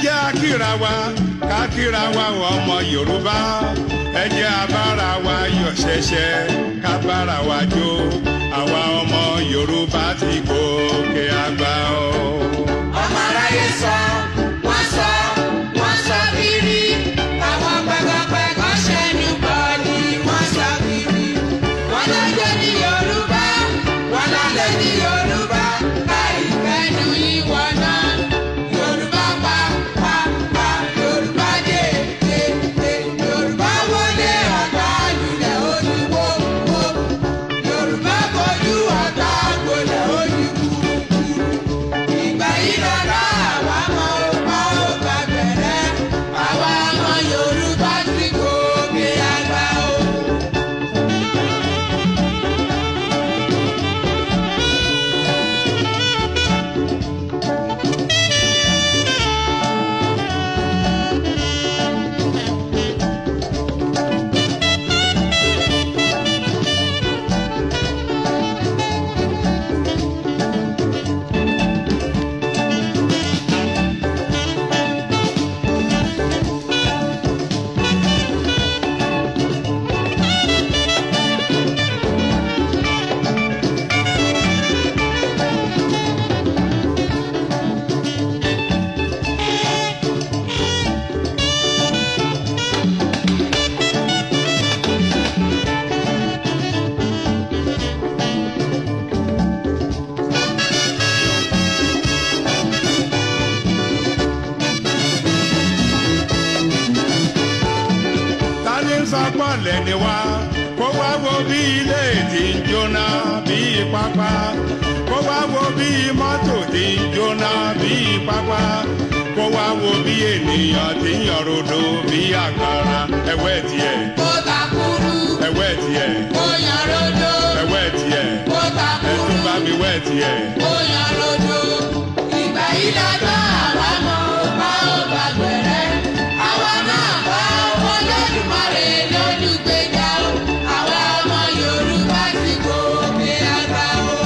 Jẹ́ á kíra wa, ká kíra wa ọmọ Yorùbá. Ẹ jẹ́ á bára wa yọ̀ ṣẹ̀ṣẹ̀, ká bára wa jó. Àwa ọmọ Yorùbá ti gòkè àgbà o. Ọmọ aráyé sọ, wọ́n sọ, wọ́n sọ kiri. Àwọn pẹ̀gànpẹ̀gàn ṣẹnu bọ̀ ni wọ́n sọ kiri. Wọ́n lọ́jọ́ ní Yorùbá, wọ́n lálẹ́ ní Yorùbá. Àìfẹ́nu ìwọ náà. Yorùbá pa pa pa, Yorùbá dé dé dé. Yorùbá wọlé ọ̀tá lulẹ̀ olúwo wo. Yorùbá bojú ọ̀tá gbolẹ̀ ojú kúrúkúrú. Ìgbà yìí lọ́la àwa mọ ọba ọba bẹ̀rẹ̀. Àwa ọmọ Yorùbá ti gòkè àgbà o. Ta ni ń sọ pọ̀lẹ́ ni wá? Kó wá wo bí ilé tí ń jóná bí pápá. Kó wá wo bí mọ́tò tí ń jóná bí pápá. Kó wá wo bí ènìyàn tí ń yọ̀rọ̀dọ̀ bí àkàrà. Ẹ̀wẹ́ tiẹ̀, Kó takúrú, ẹ̀wẹ́ tiẹ̀, kó yan rodo. ẹ̀wẹ́ tiẹ̀, Kó ẹ takúrú. tún bá mi wẹ́ tiẹ̀. Ó yan rodo. Ìgbà yìí lọ́jọ́ àwa mọ ọba ọba gbẹ̀rẹ́. Àwa náà bá Olódùmarè lólùgbèjà o. Àwa ọmọ Yorùbá ti gòkè àgbà o.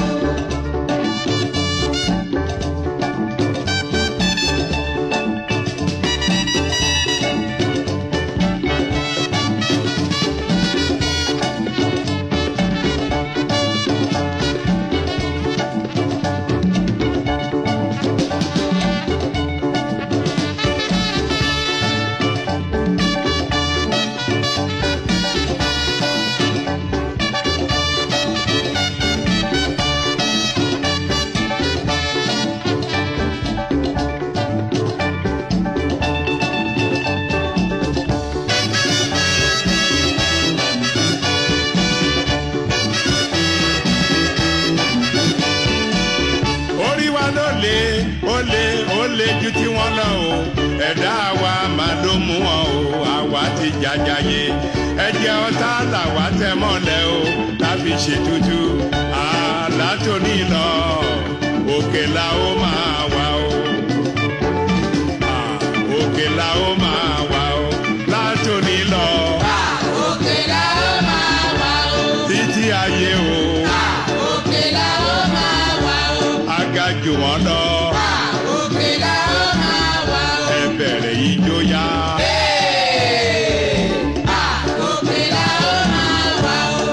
Orí wa ló lé, ó lé, ó lé ju tí wọ́n lọ o. Ẹ̀dá wa máa ló mú wọn o, àwa ti jàjàyè. Ẹ̀jẹ̀ ọ̀tá làwa tẹ̀ mọ́lẹ̀ o, láfi ṣètùtù. Àlá tó ní lọ, òkè la ó máa wà o. Òkè la ó máa wà o, látòní lọ, Òkè la ó máa wà o. títí ayé o, Òkè la ó máa wà o. aga jù wọ́n lọ, Òkè la ó máa wà o. ẹ bẹ̀rẹ̀ ijó yá. Òkè la ó máa wà o.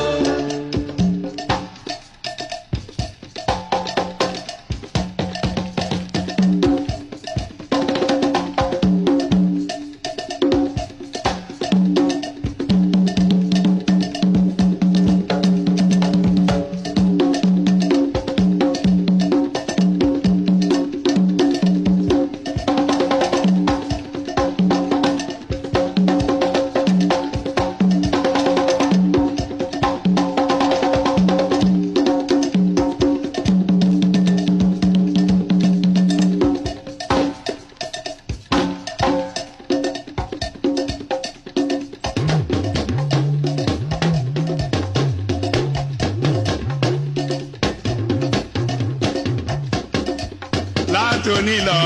Látòní lọ,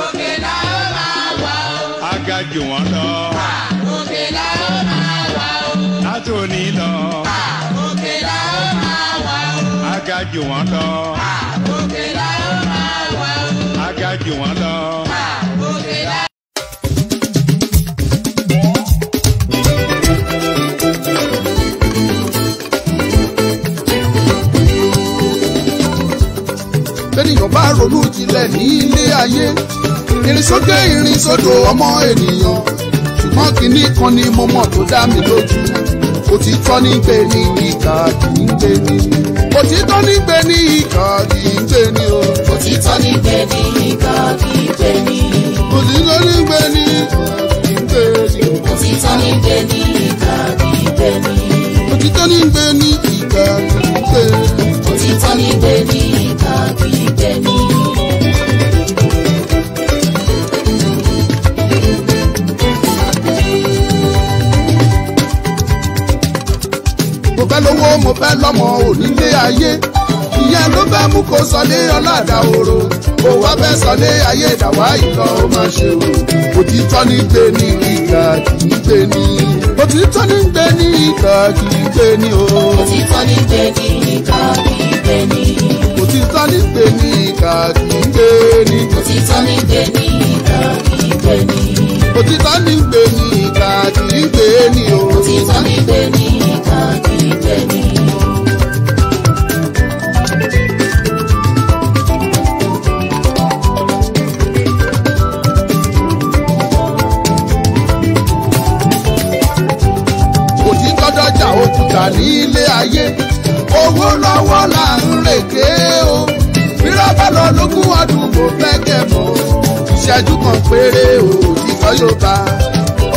Òkè la ó máa wà o. aga jù wọ́n lọ. Òkè la ó máa wà o. Látòní lọ, Òkè la ó máa wà o. aga jù wọ́n lọ. Òkè la ó máa wà o. Aga jù wọ́n lọ. Òkè la ayé, ìrìn sókè ìrìn sódò ọmọ ènìyàn. Ṣùgbọ́n kinní kan ni mo mọ̀ tó dá mi lójú. Òtítọ́ ní gbé ní ìkà kì í gbé ní. Òtítọ́ ní gbé ní ìkà kì í gbé ní o. Òtítọ́ ní gbé ní ìkà kì í gbé ní. Òtítọ́ ní gbé ní ìkà kì í gbé ní. Òtítọ́ ní gbé ní ìkà kì í gbé ní. Òtítọ́ ní gbé ní ìkà kì í gbé ní. Òtítọ́ ní gbé ní ìkà kì í gbé ní. Mo fẹ́ lówó, mo fẹ́ lọ́mọ onílé ayé. Ìyẹn ló fẹ́ mú kó sọlé ọ̀làdà òro. Kò wá fẹ́ sọlé ayé ìdàwá ìlọ ó máa ṣe o. Òtítọ́ ní gbé ní ìkà kì í gbé ní. Òtítọ́ ní gbé ní ìkà kì í gbé ní o. Òtítọ́ ní gbé ní ìkà kì í gbé ní. Òtítọ́ ní gbé ní ìkà kì í gbé ní. Òtítọ́ ní gbé ní ìkà kì í gbé ní. Òtítọ́ ní gbé ní ìkà kì í gbé ní o. Òtítọ́ ní gbé ní ìkà kì í gbé ní. Òtítọ́ dọ́jà òkúta ní ilé ayé. Owó lọ́wọ́ là ń rèké o. Bírọ́bà lọ lógún ọdún kò fẹ́ kẹ́mọ́. Ìṣẹ́jú kan péré o, òtítọ́ yóò bá.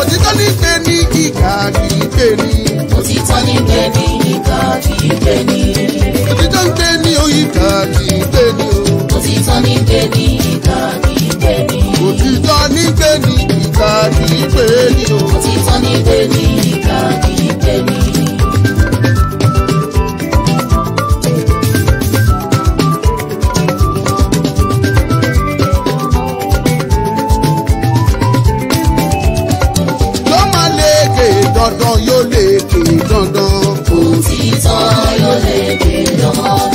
Òtítọ́ ní gbé ní ìkà kì í gbé ní. Òtítọ́ ní gbé ní ìkà kì í gbé ní. Òtítọ́ ń gbé ní ìkà kì í gbé ní o. Òtítọ́ ní gbé ní ìkà kì í gbé ní. Òtítọ́ ní gbé ní ìkà kì í gbé ní o. Òtítọ́ ní gbé ní ìkà kì í gbé ní. Yóò máa lékè dandan, yóò lékè dandan. Òtítọ́ yóò lékè dandan.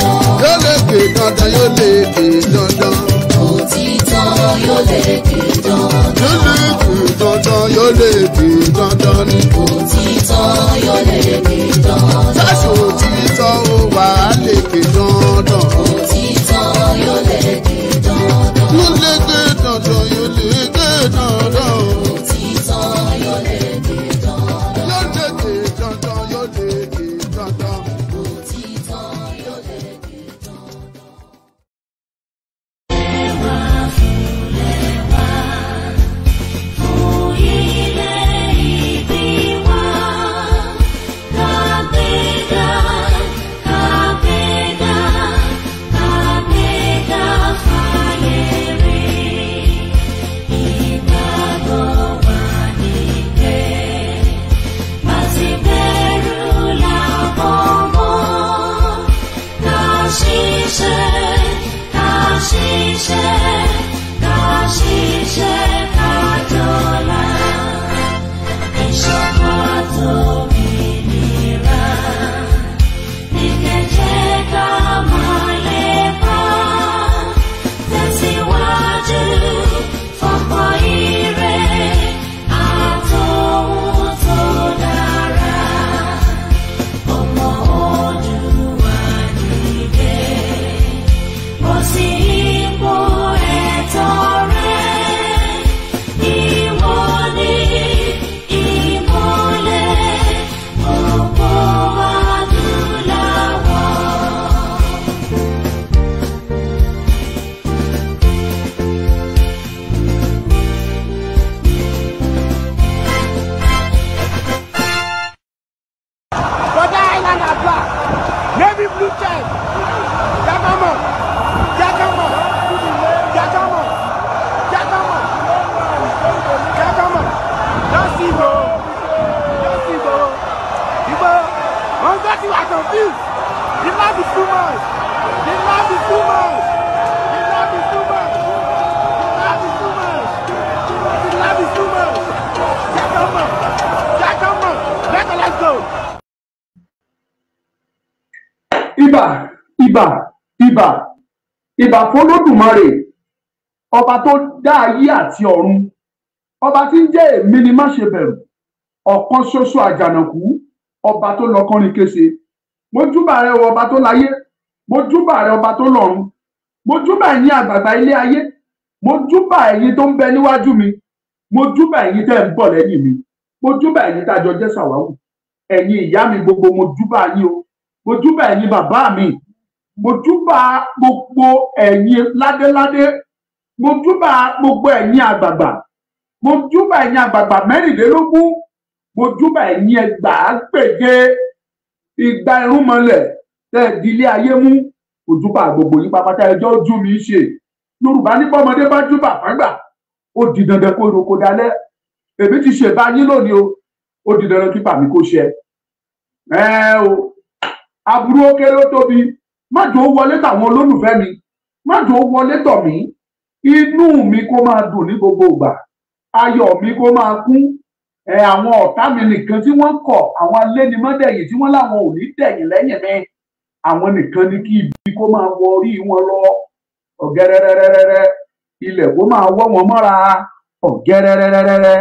Yóò lékè dandan, yóò lékè dandan. Òtítọ́ yóò lékè dandan. Yóò lékè dandan, yóò lékè dandan ni. Òtítọ́ yóò lékè dandan. Sáṣọ òtítọ́ ó wà á lékè dandan. Òtítọ́ yóò lékè dandan. Yóò lékè dandan, yóò lékè dandan. Òtítọ́ yóò lékè dandan. Yóò lékè dandan, yóò lékè dandan. Òtítọ́ yóò lékè dandan. Border Island are black. Navy blue check. Jagamo. Jagamo. Jagamo. Jagamo. Jagamo. Just see go. Just see go. Igbo. Wọ́n gbọ́ tí wà confused. The love is too much. The love is too much. The love is too much. The love is too much. The love is too much. Jagamo. Jagamo. Let's go. Ibà, ibà, ibà, ibà f'Olódùmarè, ọba tó dá ayé àti ọ̀run, ọba tí ń jẹ́ èmi ni má ṣe bẹ̀rù, ọ̀kan ṣoṣo àjànàkú, ọba tó lọ kọrin kése. Mo júbà rẹ o, ọba tó láyé. Mo júbà rẹ, ọba tó lọ́run. Mo júbà ẹ̀yin àgbààgbà ilé ayé. Mo júbà ẹ̀yin tó ń bẹ níwájú mi, mo júbà ẹ̀yin tẹ́ ń bọ̀ lẹ́yìn mi, mo júbà ẹ̀yin tá a jọ jẹ́ sàwáwù. Ẹ̀yin ìyá mi gbogbo, mo júbà yín o. Mo júbà ẹ̀yin bàbá mi, mo júbà gbogbo ẹ̀yin ládéládé, mo júbà gbogbo ẹ̀yin àgbààgbà, mo júbà ẹ̀yin àgbààgbà 24, mo júbà ẹ̀yin 10,000 igba irúnmọlẹ̀ tẹ́ ẹ di ilé ayé mú. Mo júbà gbogbo yín pápátá. Ẹjọ́ ojú mi ṣe. Yorùbá ní bọ́mọdé bá júbà fágbà, ó di dandan kó roko dalẹ̀. Èmi ti ṣèbá yín lónìí o, ó di dandan kí bàmí kó ṣe ẹ o. Aburú ó kéré ó tóbi, má jò ó wọlé tàwọn olólùfẹ́ mi, má jò ó wọlé tọ̀ mí. Inú mi kó máa dùn ní gbogbo ìgbà, ayọ̀ mi kó máa kún. Ẹ àwọn ọ̀tá mi nìkan tí wọ́n kọ̀, àwọn alénimọ́dẹ̀yìn tí wọ́n láwọn ò ní dẹ̀yìn lẹ́yìn mi, àwọn nìkan ní kí ibi kó máa wọ orí wọn lọ. Ọ̀gẹ́rẹ́rẹ́rẹ́rẹ́, ilẹ̀ kó máa wọ́ wọn mọ́ra. Ọ̀gẹ́rẹ́rẹ́rẹ́rẹ́,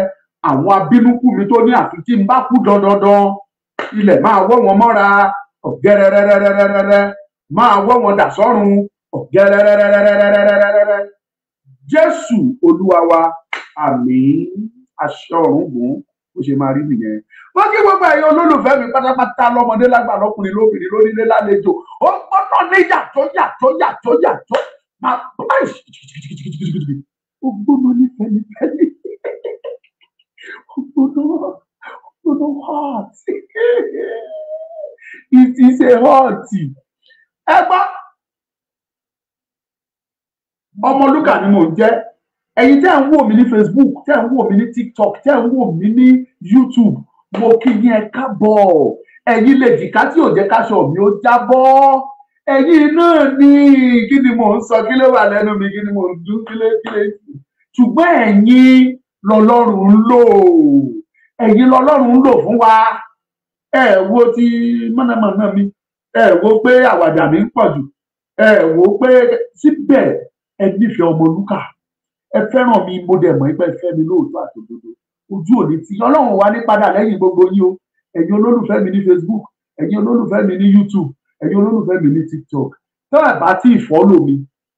àwọn abínúkú mi tó ní àfi tí n bá kú dandandan, ilẹ̀ máa wọ́ wọn mọ́ra. Ọ̀gẹ́rẹ́rẹ́rẹ́rẹ́rẹ́, máa wọ́ wọn dà sọ́run. Ọ̀gẹ́rẹ́rẹ́rẹ́rẹ́rẹ́rẹ́rẹ́. Jésù Olúwa wa, àmín. Aṣọ ọ̀run gùn ó ṣe máa rí nìyẹn. Wọ́n kí gbogbo ẹ̀yin olólùfẹ́ mi pátápátá, lọ́mọdé lágbà, lọ́kùnrin lóbìnrin, lónílé lálejò. Ó gbọ́dọ̀ ní yàtọ̀ yàtọ̀ yàtọ̀ yàtọ̀ máa bá ó gbóná ní fẹ́lifẹ́li, ó gbóná, ó gbóná hot, it is a hot. Ẹ gbọ́, Ọmọlúkà ni mò ń jẹ́. Ẹ̀yin tẹ́ ń wò mí ní Facebook, tẹ́ ń wò mí ní TikTok, tẹ́ ń wò mí ní YouTube, mo kí yín, ẹ káàbọ̀. Ẹ̀yin lè jìká tí ò jẹ́ káṣọ mi ó jábọ́. Ẹ̀yin náà ní kí ni mò ń sọ, kí ló wà lẹ́nu mi, kí ni mò ń dún, kí ló kí ló. Ṣùgbọ́n ẹ̀yin lọ́lọ́run ń lò, ẹ̀yin lọ́lọ́run ń lò fún wa. Ẹ wo ti mọ̀nàmọ́ná mi, ẹ wo pé àwàdà mi ń pọ̀ jù, ẹ wo pé síbẹ̀ ẹ nífẹ̀ẹ́ Ọmọlúkà, ẹ fẹ́ràn mi. Mo dẹ̀ mọ̀ pé ẹ fẹ́ mi lóòótọ́ àtòdodo. Ojú òní tí Ọlọ́run wá ní padà lẹ́yìn gbogbo yín o. Ẹ̀yin olólùfẹ́ mi ní Facebook, ẹ̀yin olólùfẹ́ mi ní YouTube, ẹ̀yin olólùfẹ́ mi ní TikTok, tó ẹ̀ bá tí ì follow mi,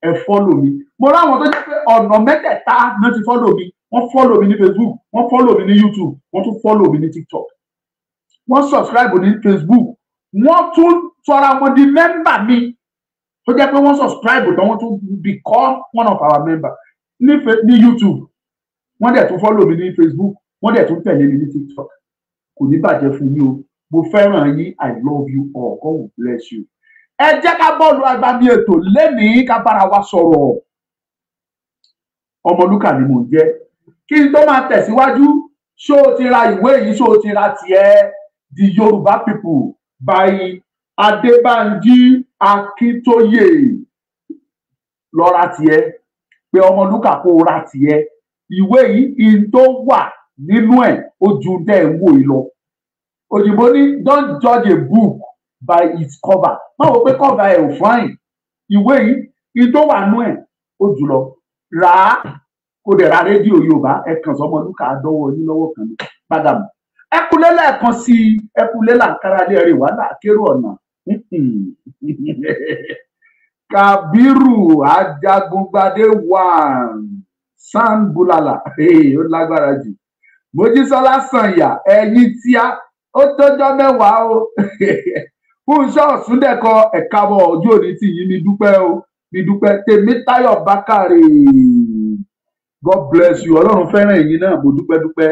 ẹ follow mi. Mo ráwọn tó jẹ́ pé ọ̀nà mẹ́tẹ̀ẹ̀ta náà ti follow mi. Wọ́n follow mi ní Facebook, wọ́n follow mi ní YouTube, wọ́n tún follow mi ní TikTok. Wọ́n subscribe ní Facebook, wọ́n tún sọra wọn di member mi, tó jẹ́ pé wọ́n subscribe tán, wọ́n tún become one of our members ní YouTube. Wọ́n dẹ̀ tún follow mi ní Facebook, wọ́n dẹ̀ tún tẹ̀lé mi ní TikTok. Kò ní bàjẹ́ fún yín o. Mo fẹ́ràn yín. I love you all. God will bless you. Ẹ jẹ́ ká bọ́ọ̀lù agbami ètò lẹ́nìí, ká bára wa sọ̀rọ̀. Ọmọlúkà ni mò ń jẹ́. Kí n tó máa tẹ̀síwájú, ṣó o ti ra ìwé yìí? Ṣó o ti ra tiẹ̀? The Yorùbá People by Adébánjí Akíntóyè. Lọ ra tiẹ̀, pé Ọmọlúkà kó o ra tiẹ̀. Ìwé yìí, in tó wà nínú ẹ̀ ó ju tẹ́ ẹ̀ ń wò yìí lọ. Òyìnbó ní, "Don't judge a book by its cover." Má wo pé cover ẹ̀ ò fine. Ìwé yìí, in tó wà nínú ẹ̀ ó jù lọ. Rà á, kó dẹ̀ ra rédíò Yorùbá. Ẹ kàn sọmọlúkà, dọ́wọ́ yín lọ́wọ́ kan ní padàmù. Ẹ kúlé lẹ́ẹ̀kan sí i. Ẹ kúlé làǹkárá lé ẹrẹ wàhálà kérò ọ̀nà. Kabiru Ajagungbadé one San Bulala, ó lágbára jù. Mojísọ́lá Sànyà, ẹ̀yin tí a ó tọ́jọ́ mẹ́wàá o. Fúnṣọ́ Ọ̀súndẹ̀kọ, ẹ̀ka bọ̀ ojú òní tì yín. Mi dúpẹ́ o, mi dúpẹ́. Tèmítáyọ̀ Bákàrè, God bless you. Ọlọ́run fẹ́ràn ẹ̀yin náà. Mo dúpẹ́ dúpẹ́.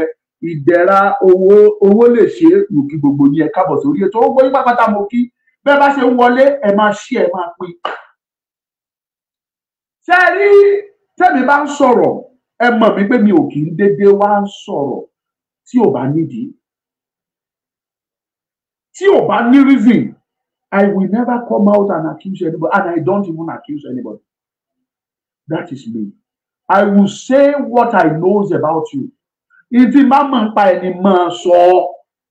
Ìdẹ̀ra owó owó lè ṣe é. Mo kí gbogbo yín, ẹ káàbọ̀ sórí ètò. Owó yín pápátá mo kí. Bẹ́ẹ̀ bá ṣe ń wọlé, ẹ máa ṣí, ẹ máa pín. Ṣé ẹ rí, tẹ́mi bá ń sọ̀rọ̀, ẹ mọ̀ mí pé mi ò kì í dédé wá ń sọ̀rọ̀ tí ò bá nídìí, tí ò bá ní reason. I will never come out and accuse anybody, and I don't even accuse anybody. That is me. I will say what I knows about you. Ìtì máa mọ̀ nípa ẹni máa sọ,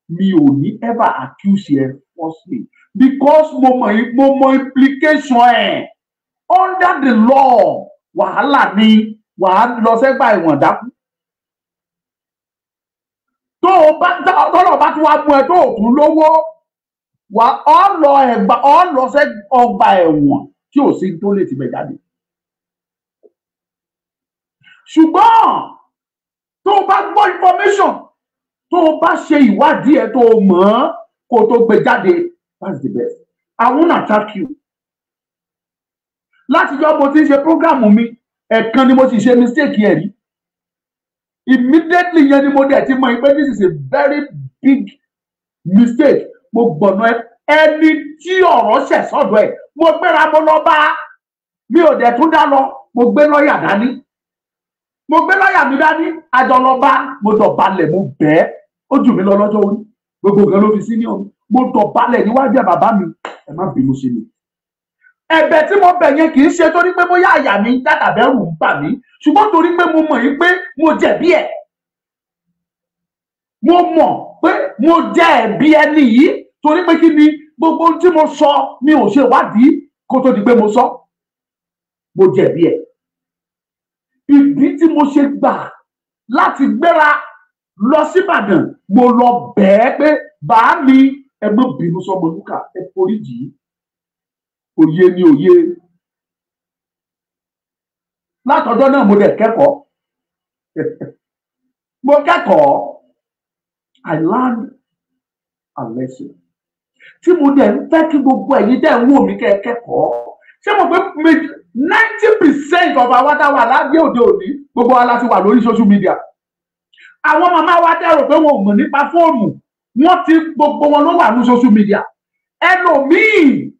mi ò ní ever accuse ẹ falsely, because mo mọ̀ implication ẹ̀ under the law. Wàhálà ni, wàá lọ sẹ́gbà ẹ̀wọ̀n dákú. Tó o bá tọ́lọ̀ bá tún wá mú ẹ tó o tún lówó, wà á lọ ẹ̀gbà, ọ lọ sẹ́ ọgbà ẹ̀wọ̀n tí ò sí tó lè tibẹ̀ jáde. Ṣùgbọ́n tó o bá gbọ́ information, tó o bá ṣe ìwádìí ẹ, tó o mọ̀ ọ́n kó o tó gbé jáde, that's the best. I won't attack you. Látijọ́ mo ti ń ṣe program mi, ẹ̀ẹ̀kan ni mo sì ṣe mistake ẹ̀ rí. Immediately yẹn ni mo dẹ̀ ti mọ̀ pé this is a very big mistake. Mo gbọ̀nà ẹni tí ọ̀rọ̀ ṣẹ̀ sọ́dọ̀ ẹ̀, mo gbéra, mo lọ bá. Mi ò dẹ̀ tún dá lọ, mo gbé lọ́ọ̀yà dání, mo gbé lọ́ọ̀yà mi dání, àjọ lọ bá. Mo dọ̀balẹ̀, mo bẹ́ẹ̀. Ó jù mí lọ lọ́jọ́ orí, gbogbo nǹkan ló fi sí ní ọ̀run. Mo dọ̀balẹ̀ níwájú ẹ̀: "Bàbá mi, ẹ má bínú sí mi." Ẹ̀bẹ̀ tí mo bẹ̀ yẹn kì í ṣe torí pé bóyá àyà mi ń já tàbẹ́rù ń bà mí, ṣùgbọ́n torí pé mo mọ̀ yín pé mo jẹ̀bi ẹ̀. Mo mọ̀ pé mo jẹ ẹ̀bi ẹni yìí, torí pé kí ni, gbogbo ohun tí mo sọ, mi ò ṣe ìwádìí kó tó di pé mo sọ. Mo jẹ̀bi ẹ̀. Ìdí tí mo ṣe gbà láti gbéra lọ síbàdàn, mo lọ bẹ̀ẹ́ pé, "Bàá mi, ẹ má bínú sọmọ lúkà, ẹ foríjì." Òye ni òye. Látọjọ́ náà, mo dẹ̀ kẹ́kọ̀ọ́, mo kẹ́kọ̀ọ́. I learned a lesson tí mo dẹ̀ ń fẹ́ kí gbogbo ẹ̀yin dẹ̀ ń wò mí kẹ́ ẹ kẹ́kọ̀ọ́. Ṣé mo pé 90% of àwa tá wà láyé òde òní, gbogbo wa la ti wà lórí social media. Àwọn màmá wa dẹ̀rò pé wọn ò mọ̀ nípa fóònù, wọ́n ti, gbogbo wọn ló wà ní social media. Ẹlòmíì,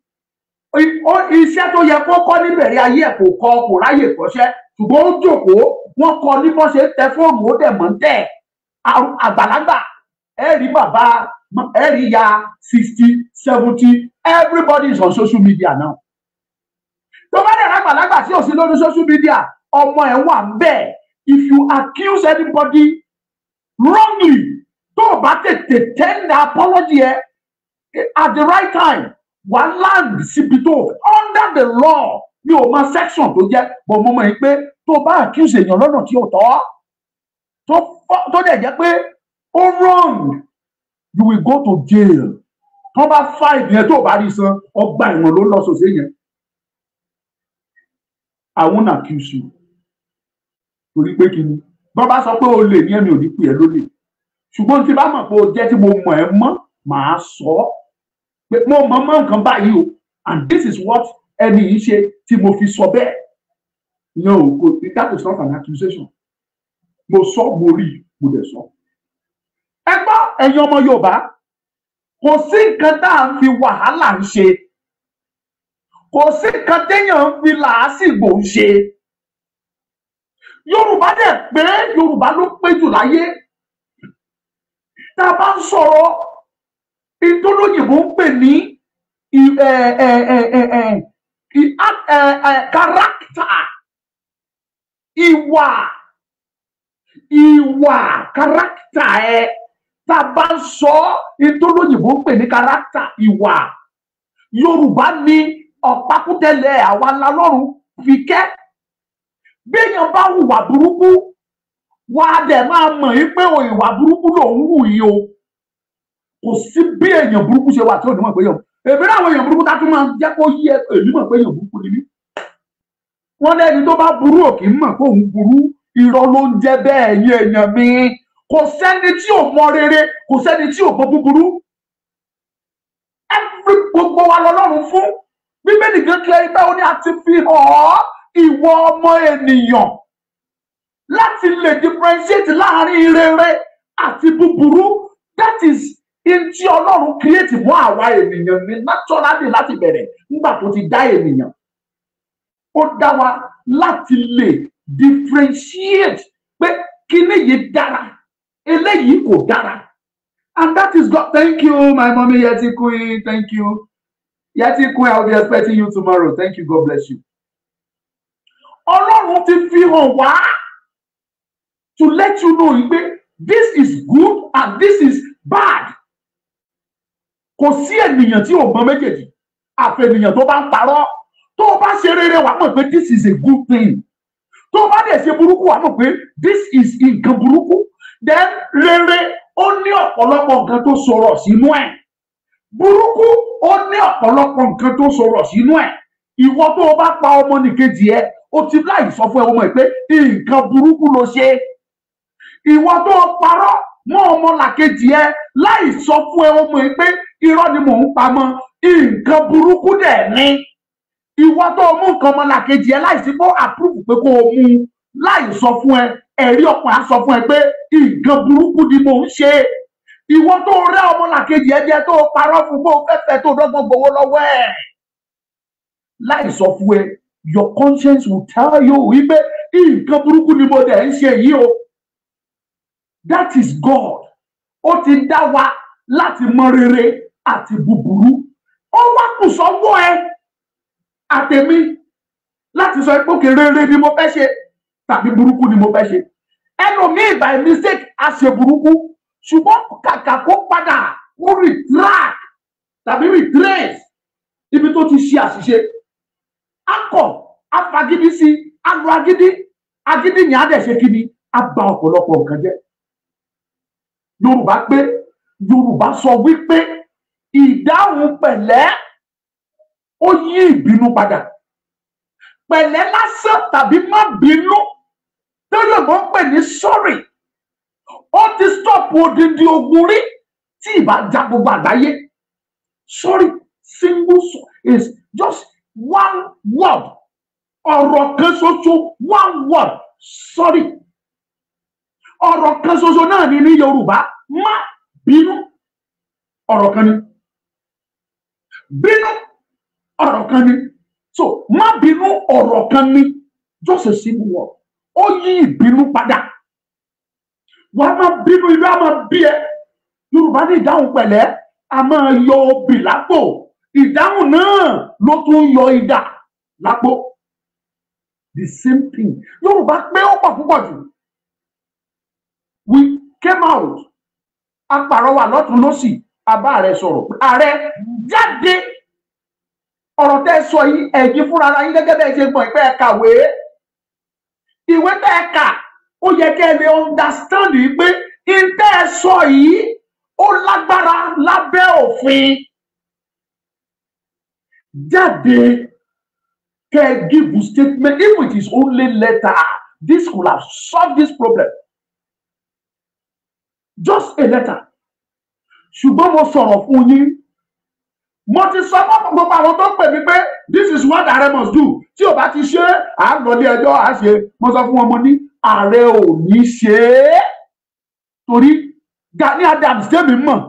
iṣẹ́ tó yẹ kó kọ́ níbẹ̀rẹ̀ ayé ẹ̀, kò kọ́, kò ráyè kọ́ṣẹ́, ṣùgbọ́n ó jókòó, wọ́n kọ́ ní bọ́n ṣe ń tẹ fóònù, ó dẹ̀ mọ̀ ń tẹ̀. Àgbàlagbà, ẹ rí bàbá, ẹ rí ya 60, 70, everybody is on social media now. Tó bá dẹ̀ lágbàlagbà tí ò sí lórí social media, ọmọ ẹ̀ wà ń bẹ̀. If you accuse anybody wrongly, tó o bá tètè tender apology ẹ at the right time, wà á land síbi tó under the law. Mi ò mọ section tó jẹ́, but mo mọ̀ yín pé tó o bá accuse èèyàn lọ́nà tí ò tọ́, tó dẹ̀ jẹ́ pé ó wrong, you will go to jail. Tó bá fine yẹn, tó o bá rí san, ọgbà ẹ̀wọ̀n ló ń lọ sòsè yẹn. I won't accuse you, torí pé kí ni, bọ́n bá sọ pé o lè ní, ẹ̀mí ò ní pè ẹ́ lólè. Ṣùgbọ́n tí bá mọ̀ pé o jẹ́, tí mo mọ̀ ẹ́ mọ́, màá sọ ọ́ pé mo mọ̀ mọ́ nǹkan báyìí o, and this is what ẹni yìí ṣe tí mo fi sọ bẹ́ẹ̀. No, that is not an accusation. Mo sọ, mo rí, mo dẹ̀ sọ. Ẹ gbọ́, ẹ̀yin ọmọ Yorùbá, kò sí nǹkan tá à ń fi wàhálà ń ṣe, kò sí nǹkan téèyàn ń fi làásìgbò ń ṣe. Yorùbá dẹ̀ pé, Yorùbá ló pé jù láyé. Tá a bá ń sọ̀rọ̀ ìtòlóyìnbó ń pè ní character, ìwà, character ẹ, tá a bá ń sọ ìtòlóyìnbó ń pè ní character, ìwà, Yorùbá ní ọ̀pákútẹ̀lẹ̀. Àwa ńlá lọ́rùn fi kẹ́. Béèyàn bá hùwà burúkú, wà á dẹ̀ máa mọ̀ yín pé o ìwà burúkú lòún hù yìí o. Kò sí bí èèyàn burúkú ṣe wà tí ò ní mọ̀ pé èèyàn, èmi náà, àwọn èèyàn burúkú tá tún máa jẹ́ kó yí ẹ, èmi mọ̀ pé èèyàn burúkú ni mí. Wọ́n lẹ́ni tó bá burú ò kì í mọ̀ pé òun burú. Irọ́ ló ń jẹ́ bẹ́ẹ̀. Ẹ̀yin èèyàn mi, kò sẹ́ni tí ò mọ rere, kò sẹ́ni tí ò mọ búburú. Every gbogbo wa lọ́lọ́run fún. Bíbélì gan kílẹ̀ ibẹ̀, ó ní a ti fi hàn ọ́, ìwọ ọmọ ènìyàn, láti lè differentiate láàrin rere àti búburú. That is in tí Ọlọ́run create mọ́ àwa ènìyàn ní naturally láti bẹ̀rẹ̀. Nígbà tó ti dá ènìyàn, ó dá wa láti lè differentiate pé kíní yìí dára, eléyìí kò dára, and that is God. Thank you, my mommy Yeti Queen. Thank you, Yeti Queen. I will be expecting you tomorrow. Thank you. God bless you. Ọlọ́run ti fi hàn wá to let you know pé this is good and this is bad. Kò sí ènìyàn tí ò mọ méjèèjì, àfẹnìyàn tó bá ń parọ́. Tó o bá ṣe rere, wàá mọ̀ pé this is a good thing. Tó o bá dẹ̀ ṣe burúkú, wàá mọ̀ pé this is nǹkan burúkú. Then rere, ó ní ọ̀pọ̀lọpọ̀ nǹkan tó sọ̀rọ̀ sínú ẹ̀. Burúkú, ó ní ọ̀pọ̀lọpọ̀ nǹkan tó sọ̀rọ̀ sínú ẹ̀. Ìwọ tó o bá pa ọmọnìkejì ẹ O ti láì sọ fún ẹ, o mọ̀ pé nǹkan burúkú ló ṣe. Ìwọ tó parọ́ mọ́ ọmọlàkejì ẹ láì sọ fún ẹ, o mọ̀ pé irọ́ ni mò ń pamọ́, nǹkan burúkú dẹ̀ ni. Ìwọ tó mú nǹkan ọmọlàkejì ẹ láì sí pé approve pé kó o mú, láì sọ fún ẹ, ẹ̀rí ọkàn á sọ fún ẹ pé nǹkan burúkú ni mò ń ṣe. Ìwọ tó rẹ́ ọmọlàkejì ẹ jẹ, tó parọ́ fún bó fẹ́fẹ́, tó dọ́gbọ́n gbowó lọ́wọ́ ẹ̀ láì sọ fún ẹ, your conscience will tell you wípé nǹkan burúkú ni mo dẹ̀ ń ṣe yìí o. That is God. Ó ti dá wa láti mọ rere àti búburú. Ó wá kù sọ́wọ́ ẹ àtẹ̀mí láti sọ pé òkè, rere ni mo fẹ́ ṣe tàbí burúkú ni mo fẹ́ ṣe. Ẹlòmíì by mistake á ṣe burúkú, ṣùgbọ́n kàkà kó padà, kó retract tàbí retrace ibi tó ti ṣe àṣìṣe, akọ afagídí sí alo agídí. Agídí ni á dẹ̀ ṣe kí ni, á bà ọ̀pọ̀lọpọ̀ nǹkan jẹ́. Yorùbá pé, Yorùbá sọ wípé ìdáhùn pẹ̀lẹ́ ó yí ìbínú padà. Pẹ̀lẹ́ lásán tàbí má bínú tó yóò ń pè ní sorry, ó ti stop odindi ogun rí tí ìbá já gbogbo àgbáyé. Sorry, single is just one word, ọ̀rọ̀ kan ṣoṣo, one word, sorry. Ọ̀rọ̀ kan ṣoṣo náà ni ní Yorùbá, má bínú, ọ̀rọ̀ kan ni. Bínú, ọ̀rọ̀ kan ni. So má bínú, ọ̀rọ̀ kan ni, just a single word, ó yí ìbínú padà. Wà á máa bínú, inú á máa bí ẹ. Yorùbá ní ìdáhùn pẹ̀lẹ́ a máa yọ obì lápò, ìdáhùn náà ló tún yọ idà lápò. The same thing. Yorùbá pé ó pọ̀ púpọ̀ jù. We came out, apàrọwà lọ́tún lọ́sì, a bá ààrẹ sọ̀rọ̀. Ààrẹ jáde, ọ̀rọ̀ tẹ́ sọ yìí, ẹ̀yin fúnra ara yín, gẹ́gẹ́ bẹ́ẹ̀ ṣe gbọ̀n pé ẹ kàwé, ìwé tẹ́ ẹ kà, ó yẹ kẹ́ ẹ lè understand yìí pé ìtẹ́ ẹ sọ yìí, ó lágbára lábẹ́ òfin. Jáde, kẹ́ ẹ give statement, if it is only letter, this could have solved this problem, just a letter. Ṣùgbọ́n mo sọ̀rọ̀ fún yín, mo ti sọ fún gbogbo àwọn tó ń pè mí pé this is what ààrẹ must do, tí ò bá ti ṣe, à ń lọ ilé ẹjọ́, à ṣe. Mo sọ fún wọn, mo ní ààrẹ ò ní ṣe é, torí Gani Adams tẹ́mi mọ̀,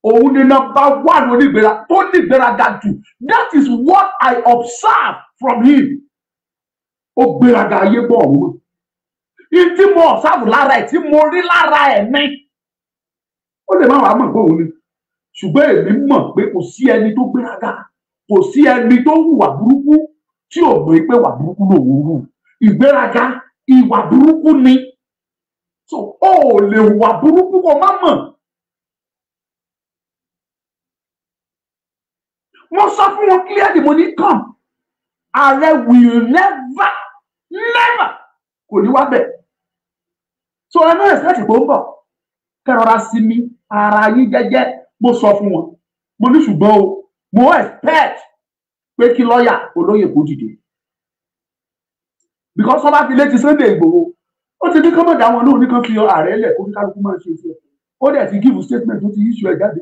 òun ni number one onígbéra tó nígbéraga jù. That is what I observe from him. Ó gbéraga ayé gbọ́ ọ̀hún mọ́. Tí mo observe lára ẹ̀, tí mo rí lára ẹ̀ ní, ó lè má wàá mọ̀ pé òun ni, ṣùgbọ́n èmi mọ̀ pé kò sí ẹni tó gbéraga, kò sí ẹni tó hùwà burúkú tí ò mọ̀ pé wà burúkú lòun hù. Ìgbéraga, ìwà burúkú ni. So ó lè hùwà burúkú kó má mọ̀. Mo sọ fún wọn clearly, mo ní come, ààrẹ will never, never, kò ní wá bẹ̀. So ẹ náà expect pé ó ń bọ̀, kẹrọra sinmi ara yín jẹ́jẹ́. Mo sọ fún wọn, mo ní ṣùgbọ́n o, mo expect pé kí lọ́ọ̀yà olóyè kó dìde, because wọ́n bá fi létí Sunday Igboho, ó ti ní kán mọ̀ dá wọn lóhùn, ní kán fi ààrẹ lẹ̀, kó ní kálukú máa ṣe tiẹ̀. Ó dẹ̀ ti give statement tó ti issue ẹ̀ jáde,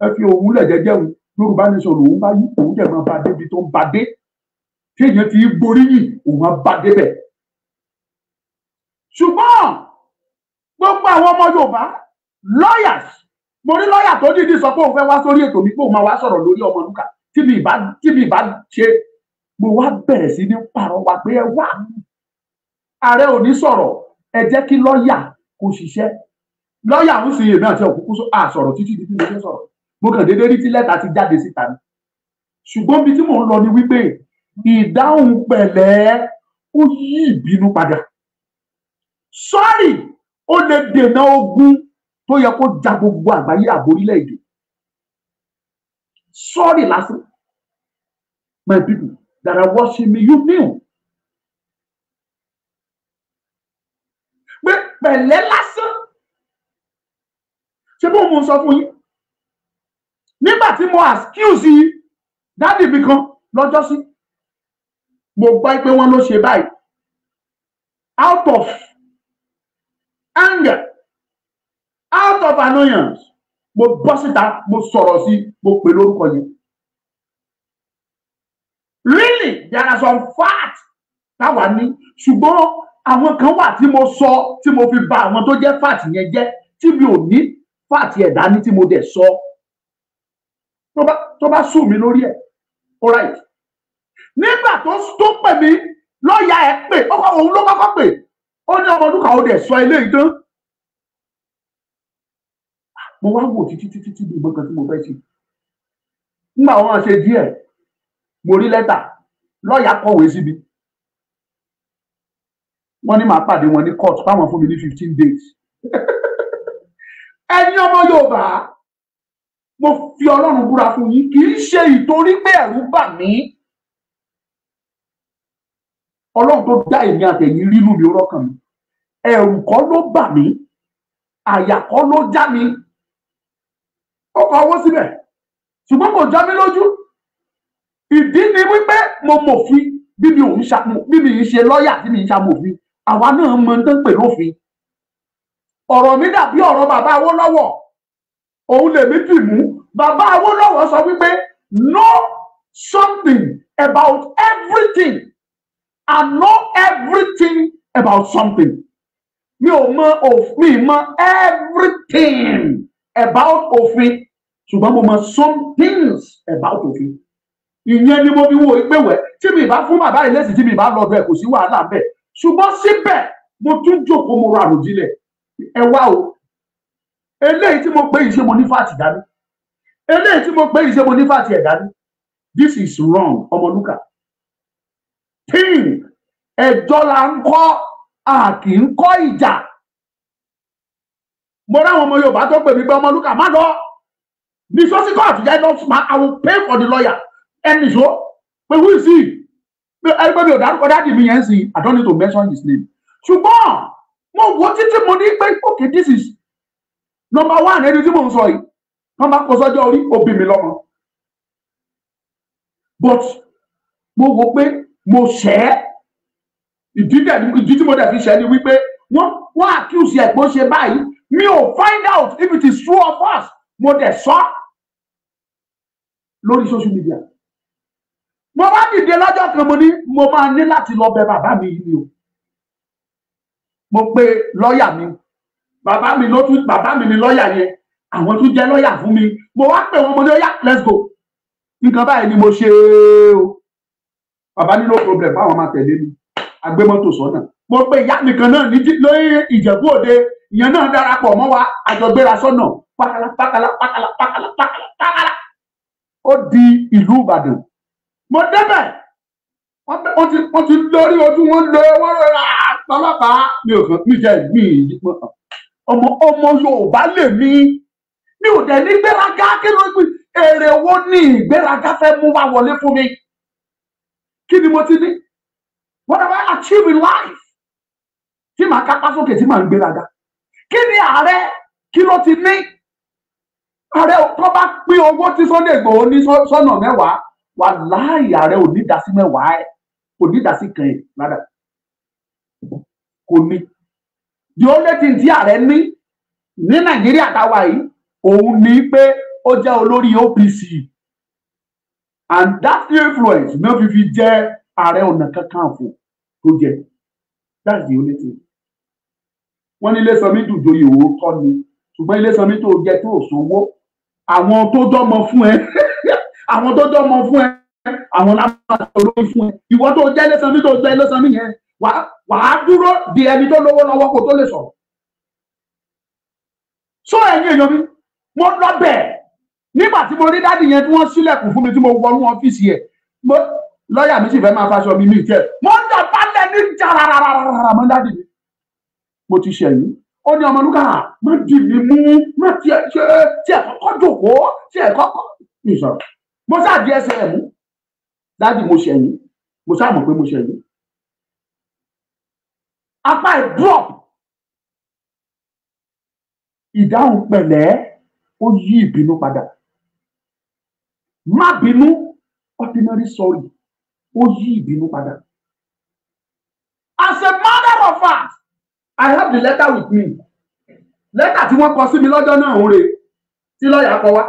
ẹ fi òun lẹ̀ jẹ́jẹ́ òun, Yorùbá nation lòun bá yí, òun dẹ̀ máa bá débi tó ń bá dé, tí èèyàn ti gboríyìn, òun á bá débẹ̀. Ṣùgbọ́n gbogbo àwọn ọmọ Yorùbá lawyers, mo rí lọ́yà tó dídí sọ pé òun fẹ́ wá sórí ètò mi, pé òun máa wá sọ̀rọ̀ lórí Ọmọlúkà. Tí mi ìbá ṣe, mo wá bẹ̀rẹ̀ sí ní pàrọwà pé ẹ wá, ààrẹ ò ní sọ̀rọ̀, ẹ jẹ́ kí lọ́yà kó ṣiṣẹ́. Lọ́yà ń sin èmi àti òkúkú àsọ̀rọ̀ títí di bí mo ṣe sọ̀rọ̀. Mo kàn déédéé rí tí lẹ́tà ti jáde síta ni. Ṣùgbọ́n bí tí mò ń lọ ni wípé ìdáhùn pẹ̀lẹ́ ó yí ìbínú padà. Sorry, ó lè dènà ogun tó yẹ kó ja gbogbo àgbáyé àborílẹ̀-èdè. Sorry lásán. My people that are watching me, you knew pé pẹ̀lẹ́ lásán. Ṣé bó mo sọ fún yín nígbà tí mo excuse daddy mi kan lọ́jọ́sí? Mo gbọ́ pé wọ́n ló ṣe báyìí. Out of anger, out of annoyance, mo bọ́ síta, mo sọ̀rọ̀ sí, mo pè lórúkọ yẹn. Really, there are some facts táwa ní, ṣùgbọ́n àwọn kan wà tí mo sọ tí mo fi bà àwọn tó jẹ́ fact yẹn jẹ́, tí mi ò ní fact ẹ̀ dání, tí mo dẹ̀ sọ. Tó bá sùn mí lórí ẹ̀, alright. Nígbà tó pè mí, lọ́ọ̀yà ẹ̀ pè, òun ló kọ́kọ́ pè, ó ní Ọmọlúkà, ó dẹ̀ sọ eléyìí tán. Mo wá wò títí títí tí bí ìmọ̀ kan tí mo fẹ́ ṣe. Nígbà wọn ṣe díẹ̀, mo rí lẹ́tà, lọ́ọ̀yà kọ̀wé síbi. Wọ́n ní màá pàdé wọn ní court, fáwọn fún mi ní 15 days. Ẹ̀yin ọmọ Yorùbá, mo fi Ọlọ́run búra fún yín, kì í ṣe ìtorí pé ẹ̀rù bà mí. Ọlọ́run tó dá èmi àtẹ̀yìn rínú mi, ó rọ́kàn mi. Ẹ̀rù kọ́ ló bà mí, àyà kọ́ ló já mi. Ó kọ owó síbẹ̀, ṣùgbọ́n kò já mi lójú. Ìdí ni wípé mo mọ̀fin. Bí mi ò ń ṣe, bí mi ń ṣe lọ́ọ̀yà, tí mi ń ṣamòfin, àwa náà mọ tó ń pè lófin. Ọ̀rọ̀ mi dàbí ọ̀rọ̀ bàbá Awólọ́wọ̀, òun lèmi dì mú. Bàbá Awólọ́wọ̀ sọ wípé, "Know something about everything and know everything about something." Mi ò mọ òfin, mọ everything about òfin, ṣùgbọ́n mo mọ some things about òfin. Ìyẹn ni mo fi wo ìpéwẹ tí mi bá fún bàbá ìlẹ́sìn, tí mi bá lọ bẹ́ẹ̀, kò sí wàhálà bẹ́ẹ̀. Ṣùgbọ́n síbẹ̀, mo tún jókòó, mo ra àròjinlẹ̀. Ẹ wá o, eléyìí tí mo pè yìí, ṣé mo ní fact dání? Eléyìí tí mo pè yìí, ṣé mo ní fact ẹ̀ dání? This is wrong. Ọmọlúkà, think. Ẹjọ́ la ń kọ́, a kì í kọ́ ìjà. Mo ráwọn ọmọ Yorùbá tó pè mí pé, "Ọmọlúkà, má lọ ní sọ́sí kóòtù yẹn lọ, I will pay for the lawyer." Ẹnì sọ pé, "Who is he?" Ẹni pé mi ò dárúkọ daddy mi yẹn sí, I don't need to mention his name. Ṣùgbọ́n mo wo títí, mo ní pé, okay, this is number one. Ẹni tí mò ń sọ yìí, wọ́n bá kó sọ́jọ́ orí, òbí mi lọ́mọ, but mo wo pé mo ṣẹ́. Ìdí dẹ̀, ìdí tí mo dẹ̀ fi ṣẹ́ ni wípé wọ́n accuse ẹ̀ pé ó ṣe báyìí. Mi ò find out if it is true or false. Mo dẹ̀ sọ lórí social media. Mo bá dìde lọ́jọ́ kan, mo ní mo máa ní láti lọ bẹ̀ bàbá mi yìí ni o. Mo pe lọ́ọ̀yà mi, bàbá mi ló tún, bàbá mi ni lọ́ọ̀yà yẹn, àwọn tún jẹ́ lọ́ọ̀yà fún mi. Mo wá pè wọ́n, mo ní, "Ó yá, let's go, nǹkan báyìí ni mo ṣe o." Bàbá ní no problem, báwọn máa tẹ̀lé mi. Agbémọ́tò sọ́nà. Mo pe ìyá mi kan náà ní lórí Ìjẹ̀bú Òde, ìyẹn náà darapọ̀ mọ́ wa, àjọgbéra sọ́nà pákálá pákálá pákálá pákálá pákálá pákálá. Ó di ìlú Ìbàdàn. Mo débẹ̀, wọ́n ti lórí ojú wọn lé wọ́n rọra ọlọ́pàá. Mi ò kàn mí jẹ́ mi. Ọmọ Yorùbá lè mi, mi ò dẹ̀ ní gbéraga. Kí ló gbé? Èrè wo ní ìgbéraga fẹ́ mú wá wọlé fún mi? Kí ni mo ti ní? What have I achieved in life tí màá kápá sókè, tí màá ń gbéraga? Kí ni ààrẹ, kí ló ti ní? Ààrẹ tó bá pín owó tí Sunday Igboho ní sọ́nà 10, wàláhì, ààrẹ ò ní dá sí 10 ẹ̀, kò ní dá sí kan ẹ̀ rárá, kò ní. The only thing tí ààrẹ ní ní Nàìjíríà táwa yìí, òun ní pé ó jẹ́ olórí OPC, and that influence náà fi jẹ́ Ààrẹ Ọ̀nà Kakanfò tó jẹ. That's the only thing. Wọ́n ní Ilé-Sanmi dùjòyè, òótọ́ ni, ṣùgbọ́n Ilé-Sanmi tó jẹ tó sówó, àwọn tó dọ́mọ fún ẹ, àwọn tó dọ́mọ fún ẹ, àwọn lábàá olórí fún ẹ. Ìwọ tó jẹ́ Ilé-Sanmi, tó jẹ́ Ilé-Sanmi yẹn, wàá dúró di ẹni tó lówó lọ́wọ́ kó tó lè sọ̀rọ̀. So ẹ̀yin èèyàn mi, mo lọ bẹ̀. Nígbà tí mo rí daddy yẹn, tí wọ́n ṣílẹ̀kùn fún mi, tí mo wọnú ọ́fíìsì ẹ̀, mo lọ́ọ̀yà mi sì fẹ́ máa faṣọ mi ní ìtẹ́. Mo ń dọ̀bálẹ̀ ní jararararara mọ́. "Daddy mi, mo ti ṣẹ̀yìn." Ó ní, "Ọmọlúkà, má dì mí mú, má tiẹ̀ ṣe tiẹ̀ kọ́kọ́ jòkóó, tiẹ̀ kọ́kọ́ mi sọ̀rọ̀." Mo ṣáà di ẹsẹ̀ ẹ̀ mú. "Daddy, mo ṣẹ̀yìn, mo ṣáà mọ̀ pé mo ṣẹ̀yìn." Apá ẹ̀ drop. Ìdáhùn pẹ̀lẹ́, ó yí ìbínú padà. Má bínú, ordinary sorry, ó yí ìbínú padà. As a matter of fact, I have the letter with me. Lẹ́tà tí wọ́n kọ sí mi lọ́jọ́ náà ń re tí lọ́ọ̀yà kọ wá.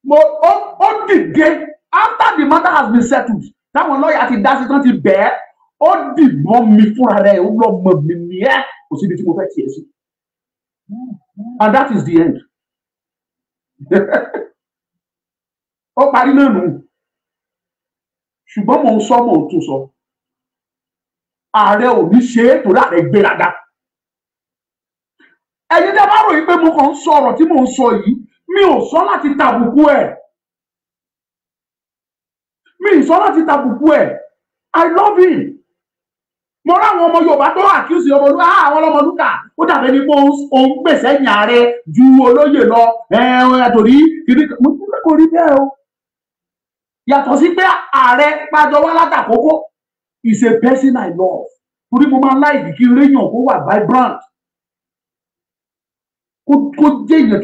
Mo ó dìde after the matter has been settled, táwọn lọ́ọ̀yà ti dá sí tán ti bẹ́ẹ̀, ó dìbọn mi fúnra rẹ̀, ó lọ mọ̀ mí ní ẹ́, kò síbi tí mo fẹ́ tiẹ̀ sí. And that is the end. Ó parí náà nù. Ṣùgbọ́n mò ń sọ, mò ń tún sọ. Ààrẹ ò ní ṣe é torí ààrẹ gbéraga. Ẹ̀yin tẹ́ bá ròyìn pé mo kàn ń sọ ọ̀rọ̀ tí mò ń sọ yìí, mi ò sọ láti tàbùkù ẹ̀. Mi ì sọ láti tàbùkù ẹ̀. I love him. Mo ráwọn ọmọ Yorùbá tó accuse ọmọlúkà, àwọn ọmọlúkà ó dàbẹ́ ni pé òun gbèsè ẹ̀yìn ààrẹ ju olóyè lọ, torí kìíní mo tún kò rí bẹ́ẹ̀ o. Yàtọ̀ sí pé ààrẹ pàjọ wá látàkókò is a person I love. Torí mo máa ń láìkì kí réyàn kó wà vibrant, kó jẹ́ èèyàn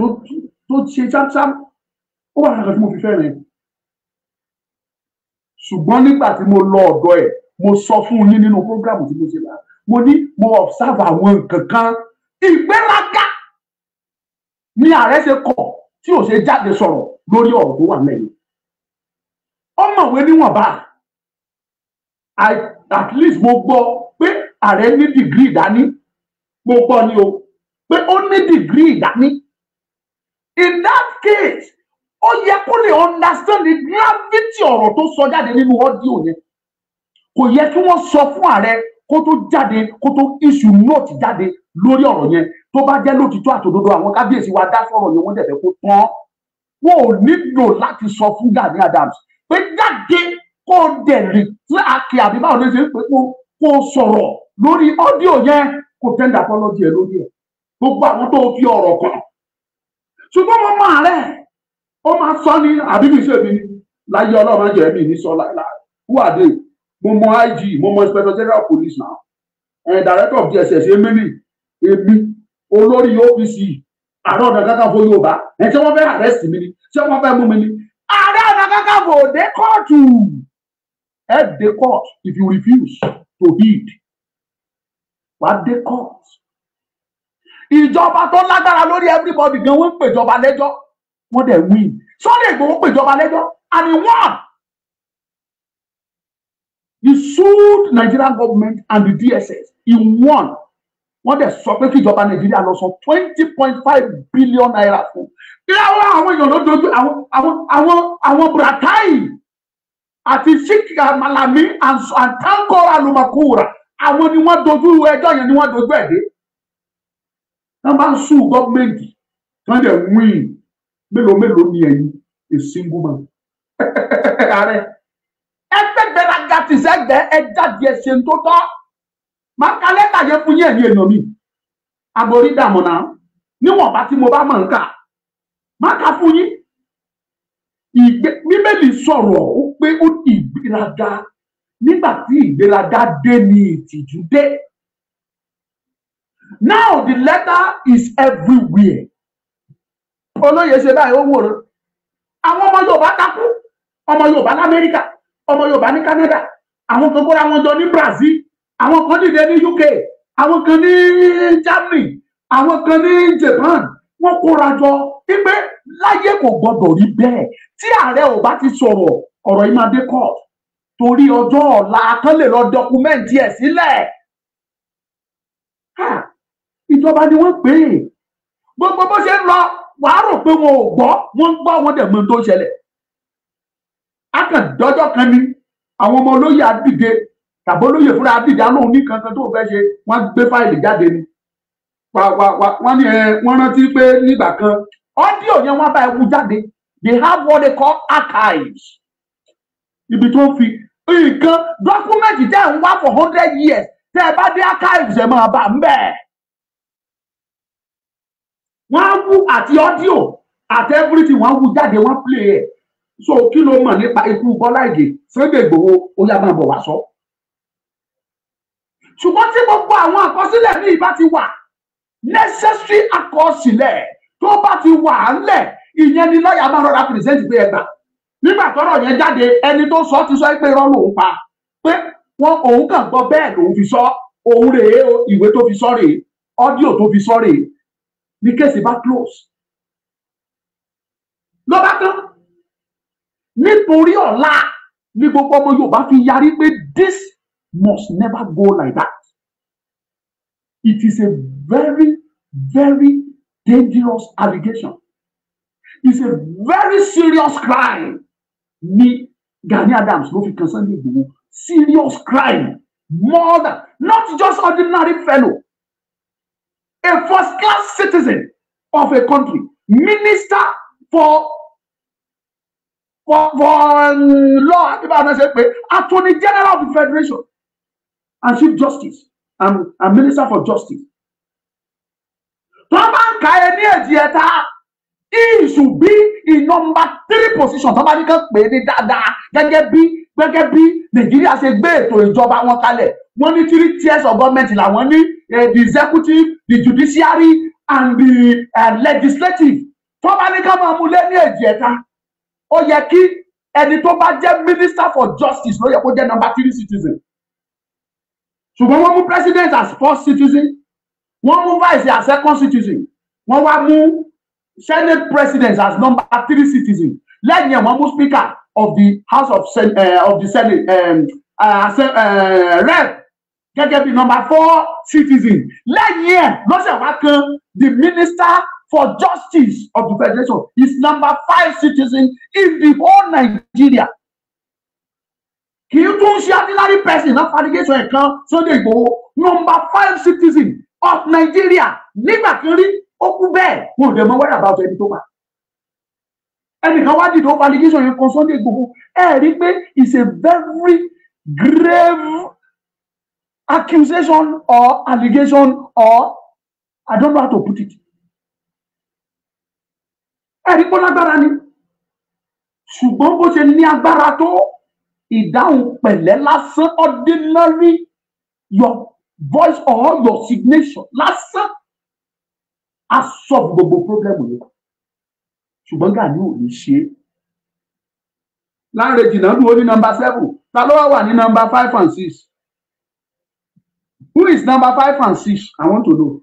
tó ṣe ṣámṣám, ó wà lára tí mo fi fẹ́ràn ẹ̀. Ṣùgbọ́n nígbà tí mo lọ ọ̀dọ̀ ẹ̀, mo sọ fún yín nínú prógrámù tí mo ṣe lá, mo ní mo observe àwọn nǹkan kan. Ìgbéraga ni ààrẹ ṣe kọ̀ tí ò ṣe jáde sọ̀rọ̀ lórí ọ̀rọ̀ tó wà lẹ́yìn. Ó mọ̀wé níwọ̀nba. At least mo gbọ́ pé ààrẹ ní dìgírì dání. Mo gbọ́ ni o pé ó ní dìgírì dání. In that case, ó yẹ kó lè understand the gravity ọ̀rọ̀ tó sọ jáde nínú audio yẹn. Kò yẹ kí wọ́n sọ fún ààrẹ kó tó jáde, kó tó issue note jáde lórí ọ̀rọ̀ yẹn. Tó bá jẹ́ lótìtọ́ àtòdodo àwọn kábíyèsí wa dá sọ̀rọ̀ yẹn, wọ́n dẹ̀ fẹ́ kó tán. Wọn ò nílò láti sọ fún Gani Adams pé jáde kó dẹ̀ rí àkè àbí báwo ló ṣe ń pè kó sọ̀rọ̀ lórí audio yẹn, kó tender apology ẹ̀ lórí ẹ̀. Gbogbo àwọn tó fi ọ̀rọ̀ kàn. Ṣùgbọ́n mo máa rẹ̀ ó máa sọ ní àbí mi ṣe mi ní láyé ọlọ́run jẹ́ mi ní sọ láìláì. Who are they? Mo mọ IG, mo mọ Inspector General of Police now, and Director of DSS, èmi ni èmi olórí OPC, Ààrẹ Ọ̀nà Kakanfò Yorùbá. Ẹ̀ ṣé wọ́n fẹ́ arrest mi ni? Ṣé wọ́n fẹ́ mú mi ni? Ààrẹ Ọ̀nà Kakanfò dé kóòtù. Ẹ dé court if you refuse to heed. Wàá dé court. Ìjọba tó lágbára lórí everybody gan wọ́n ń pèjọba lẹ́jọ́, wọ́n dẹ̀ win. Sunday Igboho pèjọba lẹ́jọ́ and he won. He sued Nigerian government and the DSS. He won. Wọ́n dẹ̀ sọ pé kíjọba Nàìjíríà lọ san 20.5 billion naira fún. Ìyàwó àwọn èèyàn ló dojú àwọn Buratai àti Sheikh Malami and Tanko Alumakura, àwọn ni wọ́n dojú ẹjọ́ yẹn, ni wọ́n dojú ẹ̀ dé. Wọ́n bá ń sue gọ́ọ̀mẹ̀ntì, wọ́n dẹ̀ win. Mélòó mélòó ni ẹ̀yin a single man. Ààrẹ ẹgbẹ́ gbẹ̀rẹ̀gà ti sẹ́gbẹ́ ẹ jáde ẹ ṣe ń tó tọ́. Máa ka lẹ́tà yẹn fún yín ẹ̀yin èèyàn mi. Àgọ́rí dààmú náà níwọ̀nba tí mo bá mọ̀ ń kà. Máa ka fún yín. Bíbélì sọ̀rọ̀ ó pé ó ìgbéraga. Nígbà tí ìgbéraga dé ni ìtìjú dé. Now the letter is everywhere. Olóyè ṣe báyìí ó wòran. Àwọn ọmọ Yorùbá takú. Ọmọ Yorùbá l'Amẹ́ríkà, ọmọ Yorùbá ní Canada, àwọn kan kóra wọn jọ ní Brazil, àwọn kan dìde ní UK, àwọn kan ní Germany, àwọn kan ní Japan. Wọ́n kóra jọ wípé láyé kò gbọdọ̀ rí bẹ́ẹ̀. Tí ààrẹ ò bá ti sọ̀rọ̀, ọ̀rọ̀ yìí máa dé court. Torí ọjọ́ ọ̀la kan lè lọ document ẹ̀ sílẹ̀. Ìjọba ni wọ́n pè é. Gbogbo bó ṣe ń lọ, wàá rò pé wọn ò gbọ́, wọ́n ń gbọ́, wọ́n dẹ̀ mọ ohun tó ń ṣẹlẹ̀. A kàn dọ́jọ́ kan ni àwọn ọmọ olóyè àdìde tàbí olóyè fúnra àdìde alóhùn ní kankan tó fẹ́ ṣe, wọ́n gbé fáìlì jáde ni. Wọ́n ní wọ́n rántí pé nígbà kan audio yẹn wọ́n bá ẹkú jáde. They have what they call archives. Ibi tó ń fi nǹkan document tẹ́ ń wá for 100 years, tẹ́ ẹ bá dé archives ẹ̀ máa bá ń bẹ̀. Wọ́n á wú àti audio àti everything, wọ́n á wú jáde, wọ́n play ẹ̀. So kí ló mọ̀ nípa ikú Bọ́lá Ìgè, Sunday Igboho, ó yá máa bọ̀ wá sọ. Ṣùgbọ́n tí gbogbo àwọn àkọsílẹ̀ ní ìbá ti wà, necessary àkọsílẹ̀ tó bá ti wà ńlẹ̀, ìyẹn ni lọ́ọ̀yà máa rọra present pé ẹ gbà. Nígbà tọ́rọ̀ yẹn jáde, ẹni tó sọ ti sọ pé irọ́ lòún pa, pé Wọn òun kàn gbọ́ bẹ́ẹ̀ lòun fi sọ. Òun rèé o, ìwé tó fi sọ rèé, audio tó fi sọ rèé. Ní case bá close, ló bá tán. Nítorí ọ̀la ní gbogbo ọmọ Yorùbá fi yarí pé this must never go like that. It is a very, very dangerous allegation. It's a very serious crime ní Gani Adams ló fi kan Sunday Igboho. Serious crime, more than, not just ordinary fellow, a first class citizen of a country, minister for law, àti báwọn ṣe pé Attorney General of the Federation and Chief Justice and Minister for Justice. Tó bá ń ka ẹ ní èjì ẹ̀ta, he should be in number three position. Tó bá ní kàn pé ní dáadáa, gẹ́gẹ́ bí Nàìjíríà ṣe gbé ètò ìjọba wọn kalẹ̀, wọ́n ní three tiers of government làwọn ní, the executive, the judiciary and the legislative. Tó bá ní ká máa mú lé ní èjì ẹ̀ta, ó yẹ kí ẹni tó bá jẹ́ Minister for Justice ló yẹ kó jẹ́ number three citizen. Ṣùgbọ́n wọ́n mú president as first citizen, wọ́n mú vice as second citizen, wọ́n wá mú Senate president as number three citizen. Lẹ́yìn ẹ̀, wọ́n mú Speaker of the House of the Senate, rep gẹ́gẹ́ bí number four citizen. Lẹ́yìn ẹ̀ lọ́sẹ̀ wá kan the Minister for Justice of the Federation is number five citizen in the whole Nigeria. Kì í tún ṣe ordinary person náà allegation ẹ̀ kan Sunday Igboho. Number five citizen of Nigeria nígbà kan rí, ó kú bẹ́ẹ̀, wọn ò dẹ̀ mọ whereabout ẹni tó wà. Ẹnìkan wá dìde, ó fa allegation yẹn kan Sunday Igboho. Ẹ rí i pé it's a very grave accusation or allegation, or I don't know how to put it. Ẹ rí pé ó lágbára ni. Ṣùgbọ́n bó ṣe ní agbára tó, ìdáhùn pẹ̀lẹ́ lásán, ordinary your voice or your signature lásán á solve gbogbo problem yẹn. Ṣùgbọ́n Gani ò ní ṣe é. Lanre Jinadu ó ní number seven. Ta ló wá wà ní number five and six? Who is number five and six? I want to know.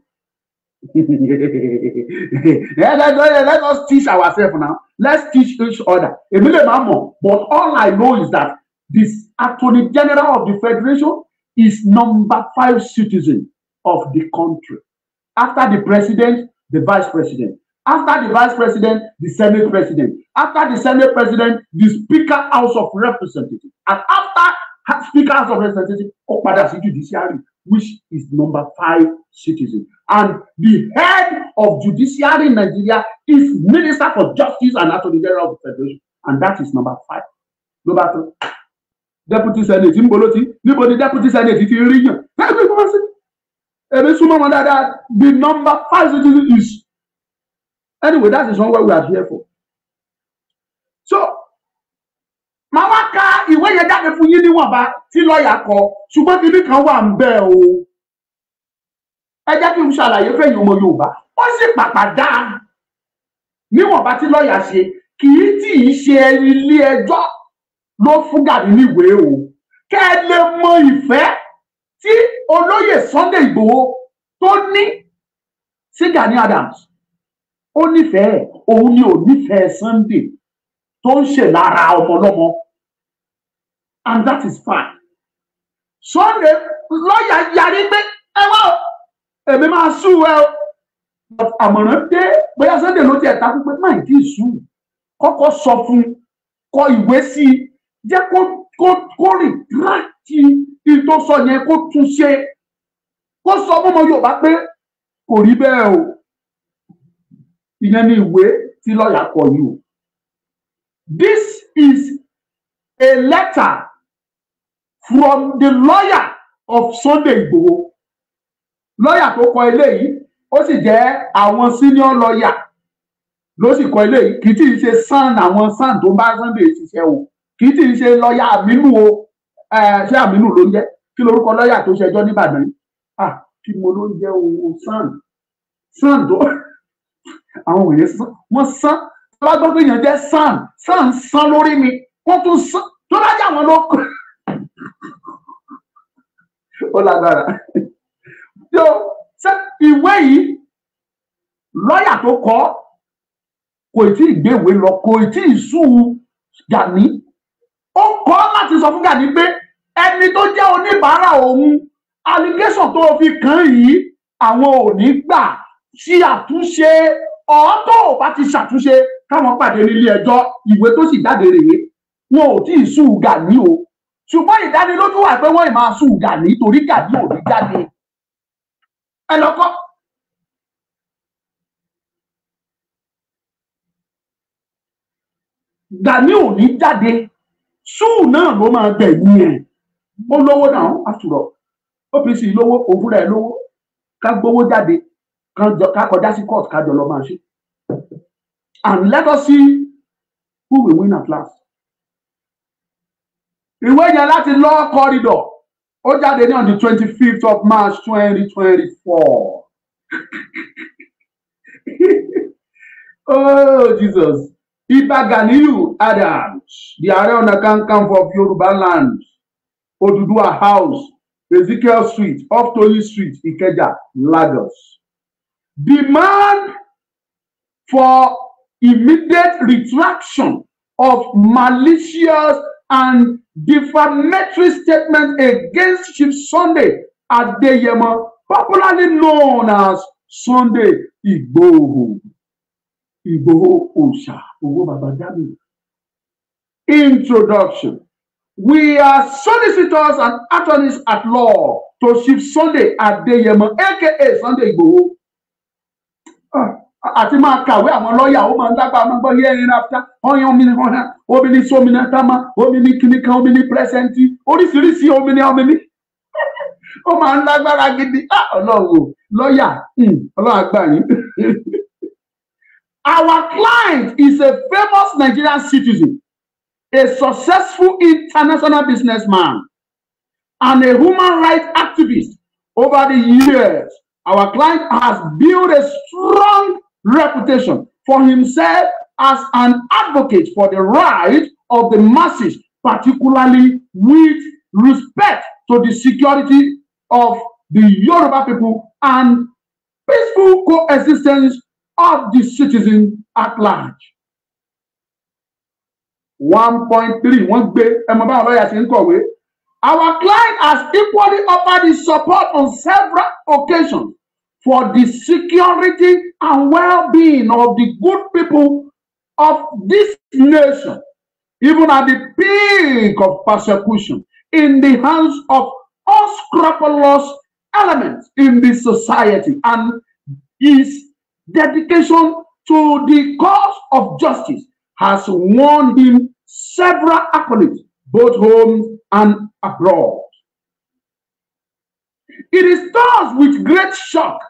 Let us teach ourselves now. Let's teach each other. Èmi lè má mọ̀, but all I know is that this Attorney General of the Federation is number five citizen of the country, after the president, the vice president, after the vice president, the Senate president, after the Senate president, the Speaker, House of Representatives, and after Speaker, House of Representatives, ó padà sí judiciary, which is number five citizen. And the head of judiciary in Nigeria is Minister for Justice and Attorney General of the Federation, and that is number five. Ló bá tó. Deputy Senate, níbo ló ti, níbo ni Deputy Senate ti rí yàn? Ẹgbẹ́ ìfowópamọ́ sí èmi súnmọ́ wọn dáadáa. The number five citizen is, anyway, that is not what we are here for. So màá wá ka ìwé yẹn jáde fún yín níwọ̀nba tí lọ́ọ̀yà kọ. Ṣùgbọ́n kíní kan wà ń bẹ̀ o, ẹ jẹ́ kí n ṣàlàyé fẹ́yìn ọmọ Yorùbá. Ó sì pàpà dáa níwọ̀nba tí lọ́ọ̀yà ṣe. Kì í tí ì ṣe ilé ẹjọ́ ló fún Gani níwèé o. Kẹ́ ẹ lè mọ ìfẹ́ tí olóyè Sunday Ìgbòho tó ní sí Gani Adams. Ó nífẹ̀ẹ́ òun ni, ò nífẹ̀ẹ́ Sunday tó ń ṣe lára ọmọ ọlọ́mọ, and that is fine. Sunday lọ́ọ̀yà yarí pé ẹ wá o, èmi máa sue ẹ o. But àmọ̀ràn dé, bóyá Sunday ló tiẹ̀ takú pé má tí ì sue, kọ́kọ́ sọ fún, kọ ìwé sí i, jẹ́ kó retract tó sọ yẹn, kó tún ṣe, kó sọ fún ọmọ Yorùbá pé kò rí bẹ́ẹ̀ o. Ìyẹn ni ìwé tí lọ́ọ̀yà kọ yìí o. This is a letter from the lawyer of Sunday Igboho. Lọ́ọ̀yà tó kọ eléyìí, ó sì jẹ́ àwọn senior lawyer ló sì kọ eléyìí. Kì í tí ì ṣe SAN, àwọn SAN tó ń bá Sunday ṣiṣẹ́ o. Kì í tí ì ṣe lọ́ọ̀yà Aminu o. Ṣé Aminu ló ń jẹ́? Kí lorúkọ lọ́ọ̀yà tó ṣẹjọ́ nìbàdàn yìí? Ah, kí mo ló ń jẹ́ o? SAN, SAN tó àwọn wòye SAN, wọ́n SAN. Tó bá gbọ́ pé èèyàn jẹ́ SAN, SAN, SAN lórí mi, wọ́n tún SAN tó bá jẹ́ àwọn ló kọ́. Ó lágbára. Ṣé ìwé yìí, lọ́ọ̀yà tó kọ kò tí ì gbéwèé lọ, kò tí ì sue Gani. Ó kọ láti sọ fún Gani pé ẹni tó jẹ́ oníbàárà òun, allegation tó fi kàn yìí, àwọn ò ní gbà, ṣe àtúnṣe. Ọ̀ọ́tọ̀ ò bá ti ṣàtúnṣe, káwọn pàdé nílé ẹjọ́. Ìwé tó sì jáde rèé, wọn ò tí ì sue Gani o, ṣùgbọ́n ìdánilójú wà pé wọ́n ì máa sue Gani, torí Gani ò ní jáde. Ẹ lọ́kọ́. Gani ò ní jáde, sue náà ló máa gbẹ̀yìn ẹ̀. Ó lówó náà, àtúrọ̀ OPC lówó, òwúrọ̀ ẹ̀ lówó, ká gbowó jáde, ká kọjá sí court, ká jọ lọ máa ṣe. And let us see who will win at last. Ìwé yẹn láti law corridor, ó jáde ní on the 25th of March 2024. Oh Jesus. Ìbà Ganiyu Adams, the Ààrẹ Ọ̀nà Kakanfò of Yorùbá land, Oduduwa House, Ezekiel Street, off Toyi Street, Ikeja, Lagos. Demand for immediate retraction of malicious and defamatory statement against Chief Sunday Adeyemo, popularly known as Sunday Igboho. Igboho Osha, Owo Baba Jamiu. Introduction. We are solicitors and attorneys at law to Chief Sunday Adeyemo, aka Sunday Igboho. Àti máa kàwé àwọn lọ́ọ̀yà, ó máa ń dágbà, máa ń gbọ́ hearing after, ọyàn mi ní ọ̀hán, omi ní sómi ní támá, omi ní kíní kan, omi ní pírẹsẹ̀ntì, oríṣiríṣi omi ní omi ní. Ó máa ń lágbára gidi. Ọlọ́run o, lọ́ọ̀yà, Ọlọ́run àgbà yín. Our client is a famous Nigerian citizen, a successful international businessman, and a human rights activist. Over the years, our client has built a strong reputation for himself as an advocate for the right of the masses, particularly with respect to the security of the Yoruba people and peaceful coexistence of the citizens at large. 1.3, wọ́n gbé ẹmọ báwọn lọ́ọ̀yà ṣe ń kọ̀wé. Our client has equally offered his support on several occasions for the security and well-being of the good people of this nation, even at the peak of persecution in the hands of unscrupulous elements in the society, and his dedication to the cause of justice has won him several accolades, both home and abroad. It is thus with great shock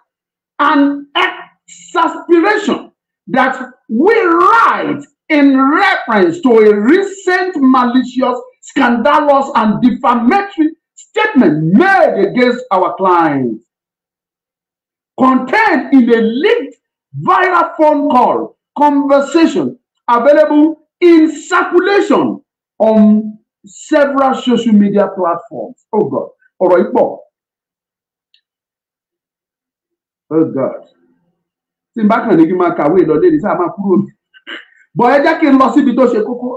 and exasperation that we write in reference to a recent malicious, scandalous, and defamatory statement made against our client, contained in a leaked viral phone call conversation available in circulation on several social media platforms. Oh God, ọ̀rọ̀ yìí pọ̀. Oh God. Tí n bá kàn ní kí n máa kàwé ìlọlé ní sáà máa kúrò ní. Bọ̀ ẹ jẹ́ kí n lọ síbi tó ṣe kókó.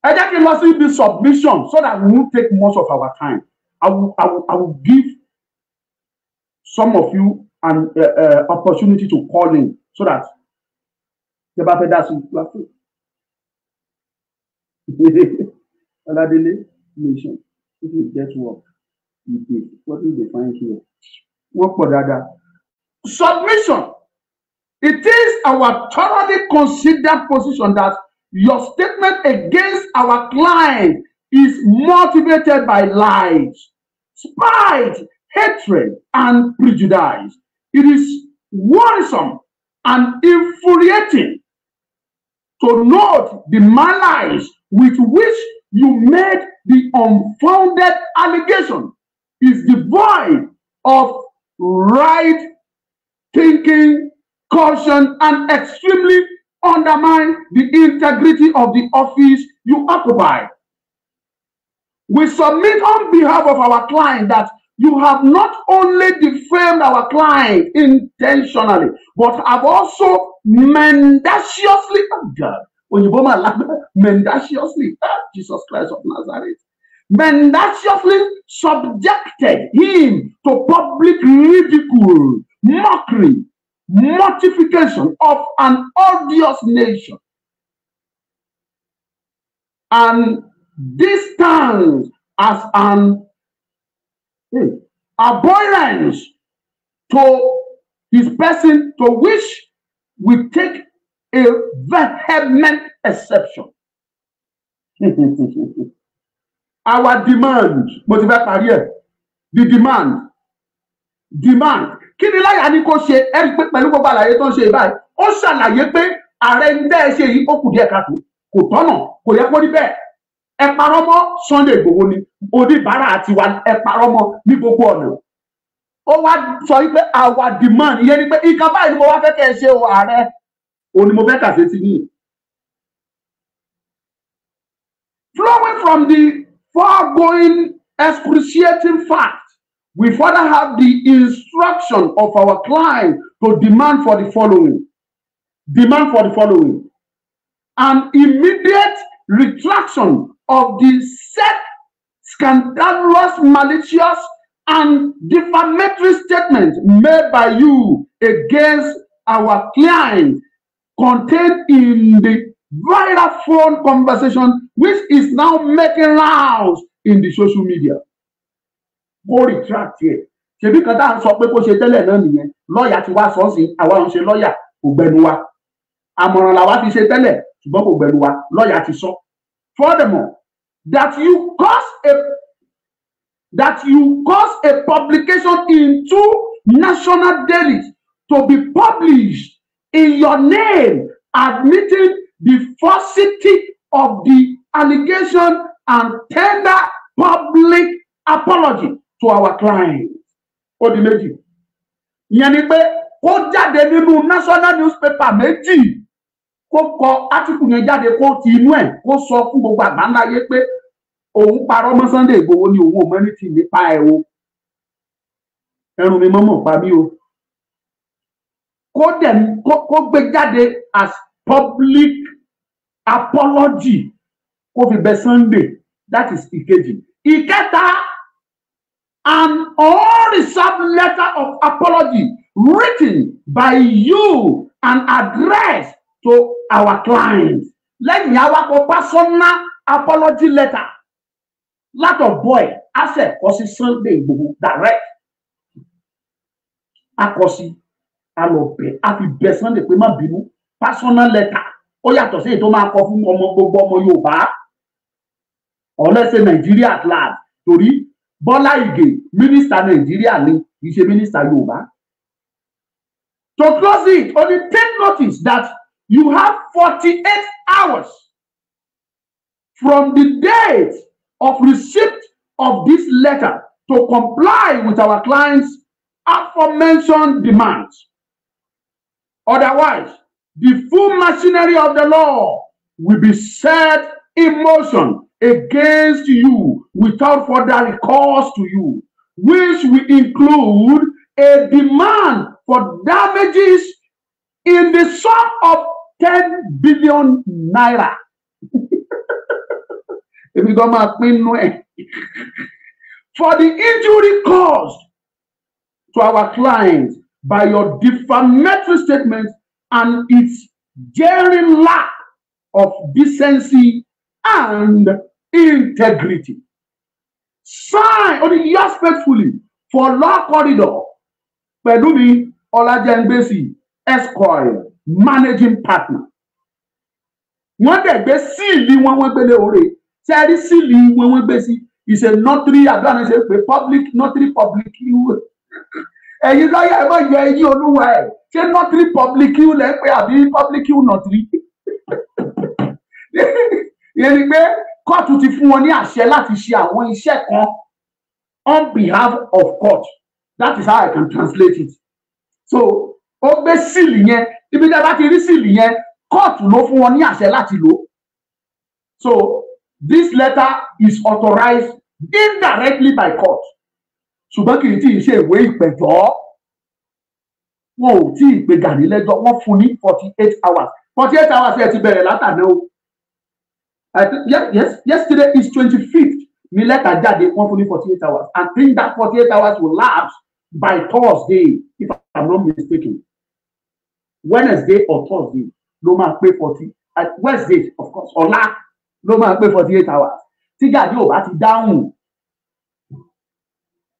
Ẹ jẹ́ kí n lọ síbi submission so that we won't take much of our time. I will give some of you an opportunity to call in so that the bá fẹ́ dá sí i. Oladele nation, if you get work, you dey. What do they find here? Wọ́n pọ̀ dáadáa. Submission. It is our thoroughly considered position that your statement against our client is motivated by lies, spite, hatred, and prejudice. It is worrisome and infuriating to note the malice with which you made the unfounded allegation is devoid of right thinking caution and extremely undermine the integrity of the office you occupy. We submit on behalf of our client that you have not only defamed our client intentionally, but have also mendaciously, oh God, òyìnbó máa lágbára, mendaciously, ah, Jesus Christ of Nazareth, mendaciously subjected him to public ridicule, mockery, mortification of an odious nation. And this stands as an abhorrence to his person, to which we take a vehement exception. Our demand, mo ti fẹ́ parí ẹ̀, the demand, kí ni láyà ní kó ṣe? Ẹ rí i pé pẹ̀lú gbogbo àlàyé tó ń ṣe báyìí, ó ṣàlàyé pé ààrẹ ń dẹ́ ẹ ṣe yìí, ó kù díẹ̀ káàtó, kò tọ́nà, kò yẹ kó rí bẹ́ẹ̀. Ẹ parọ́ mọ́ Sunday Igboho ni oníbàárà àti wa, ẹ parọ́ mọ́ ní gbogbo ọ̀nà. Ó wá sọ wípé our demand, ìyẹn ni pé nǹkan báyìí ni mo wá fẹ́ kẹ́ ẹ ṣe o ààrẹ, òun ni mo fẹ́ kà sí ti yín. Flowing from the foregoing excruciating fact, we further have the instruction of our client to demand for the following. Demand for the following: an immediate retraction of the said scandalous, malicious, and defamatory statement made by you against our client contained in the viral phone conversation which is now making rounds in the social media. Go retract here. Ṣebí kan tá à ń sọ pé kó ṣe tẹ́lẹ̀ náà nìyẹn. Lọ́ọ̀yà ti wá sọ sí, àwa ń ṣe lọ́ọ̀yà, kò gbẹnu wa. Àmọ̀ràn làwa fi ṣe tẹ́lẹ̀, ṣùgbọ́n kò gbẹnu wa. Lọ́ọ̀yà ti sọ. Furthermore, that you cause a publication in two national dailies to be published in your name, admitting the falsity of the allegation and tender public apology to our client. Ó di méjì. Ìyẹn ni pé kó jáde nínú national newspaper méjì, kó kọ átíkù yẹn jáde, kó ti inú ẹ̀ kó sọ fún gbogbo àgbáńláyé pé òun parọ́ mọ́ Sunday Igboho ni, òun ò mọ anything nípa ẹ̀ o. Ẹrù mi mọ́mọ́ pa mí o. Kó dẹ̀ kó gbé jáde as public apology, kó fi bẹ Sunday. That is ìkejì. Ìkẹta, an unreserved letter of apology written by you and addressed to our client. Lẹ́yìn awakọ̀ personal apology letter látọ̀ boy àṣẹ kọ sí Sunday Igboho direct, akọ sí alọbẹ, a fi bẹ Sunday pé má bínú. Personal letter, ó yàtọ̀ sí èyí tó máa kọ fún ọmọ gbogbo ọmọ Yorùbá ọlẹ́sẹ̀ Nàìjíríà at large, torí Bọ́lá Ìgè, mínísítà Nàìjíríà ni, kì í ṣe mínísítà Yorùbá. To close it, only take notice that you have 48 hours from the date of receipt of this letter to comply with our client's aforementioned demands. Otherwise, the full machinery of the law will be set in motion against you without further recourse to you, which will include a demand for damages in the sum of 10 billion naira. Èmi gan máa pín inú ẹ̀. For the injury caused to our client by your defamatory statement and its jarring lack of decency and integrity. Sign only yours faithfully for Law Corridor, Pelumi Olajengbesi, Esquire, managing partner. Wọ́n dẹ̀ gbé seal wọn, wọ́n gbélé oore. Ṣé ẹ rí seal wọn? Wọ́n gbé sí is a notary, àdúrà náà ṣe pé public notary public. Ẹ̀yin lọ́yà, ẹ má yọ ẹ̀yin olúwa ẹ̀. Ṣé notary public lẹ́ ń pè àbí public notary? Ìyẹn ni pé kóòtù ti fún wọn ní àṣẹ láti ṣe àwọn iṣẹ́ kan on behalf of court. That is how I can translate it. So Ó gbé síìlì yẹn, ibi tí a bá ti rí síìlì yẹn, kóòtù ló fún wọn ní àṣẹ láti lò. So this letter is authorized indirectly by court. Ṣùgbọ́n kì í tí ì ṣe ìwé ìpẹ̀jọ́. Wọn ò tí ì pe Gani lẹ́jọ́, wọ́n fún ní 48 hours. 48 hours ẹ ti bẹ̀rẹ̀ látàná o. Yes, yesterday is 25th. Ní lẹ́tà jáde, wọ́n fún ní 48 hours. I think that 48 hours will lapse by Thursday, if I'm not mistaken. Wednesday or Thursday ló máa pé 40. Wednesday, of course, ọ̀la ló máa pé 48 hours. Tí Gani ò bá ti dáhùn,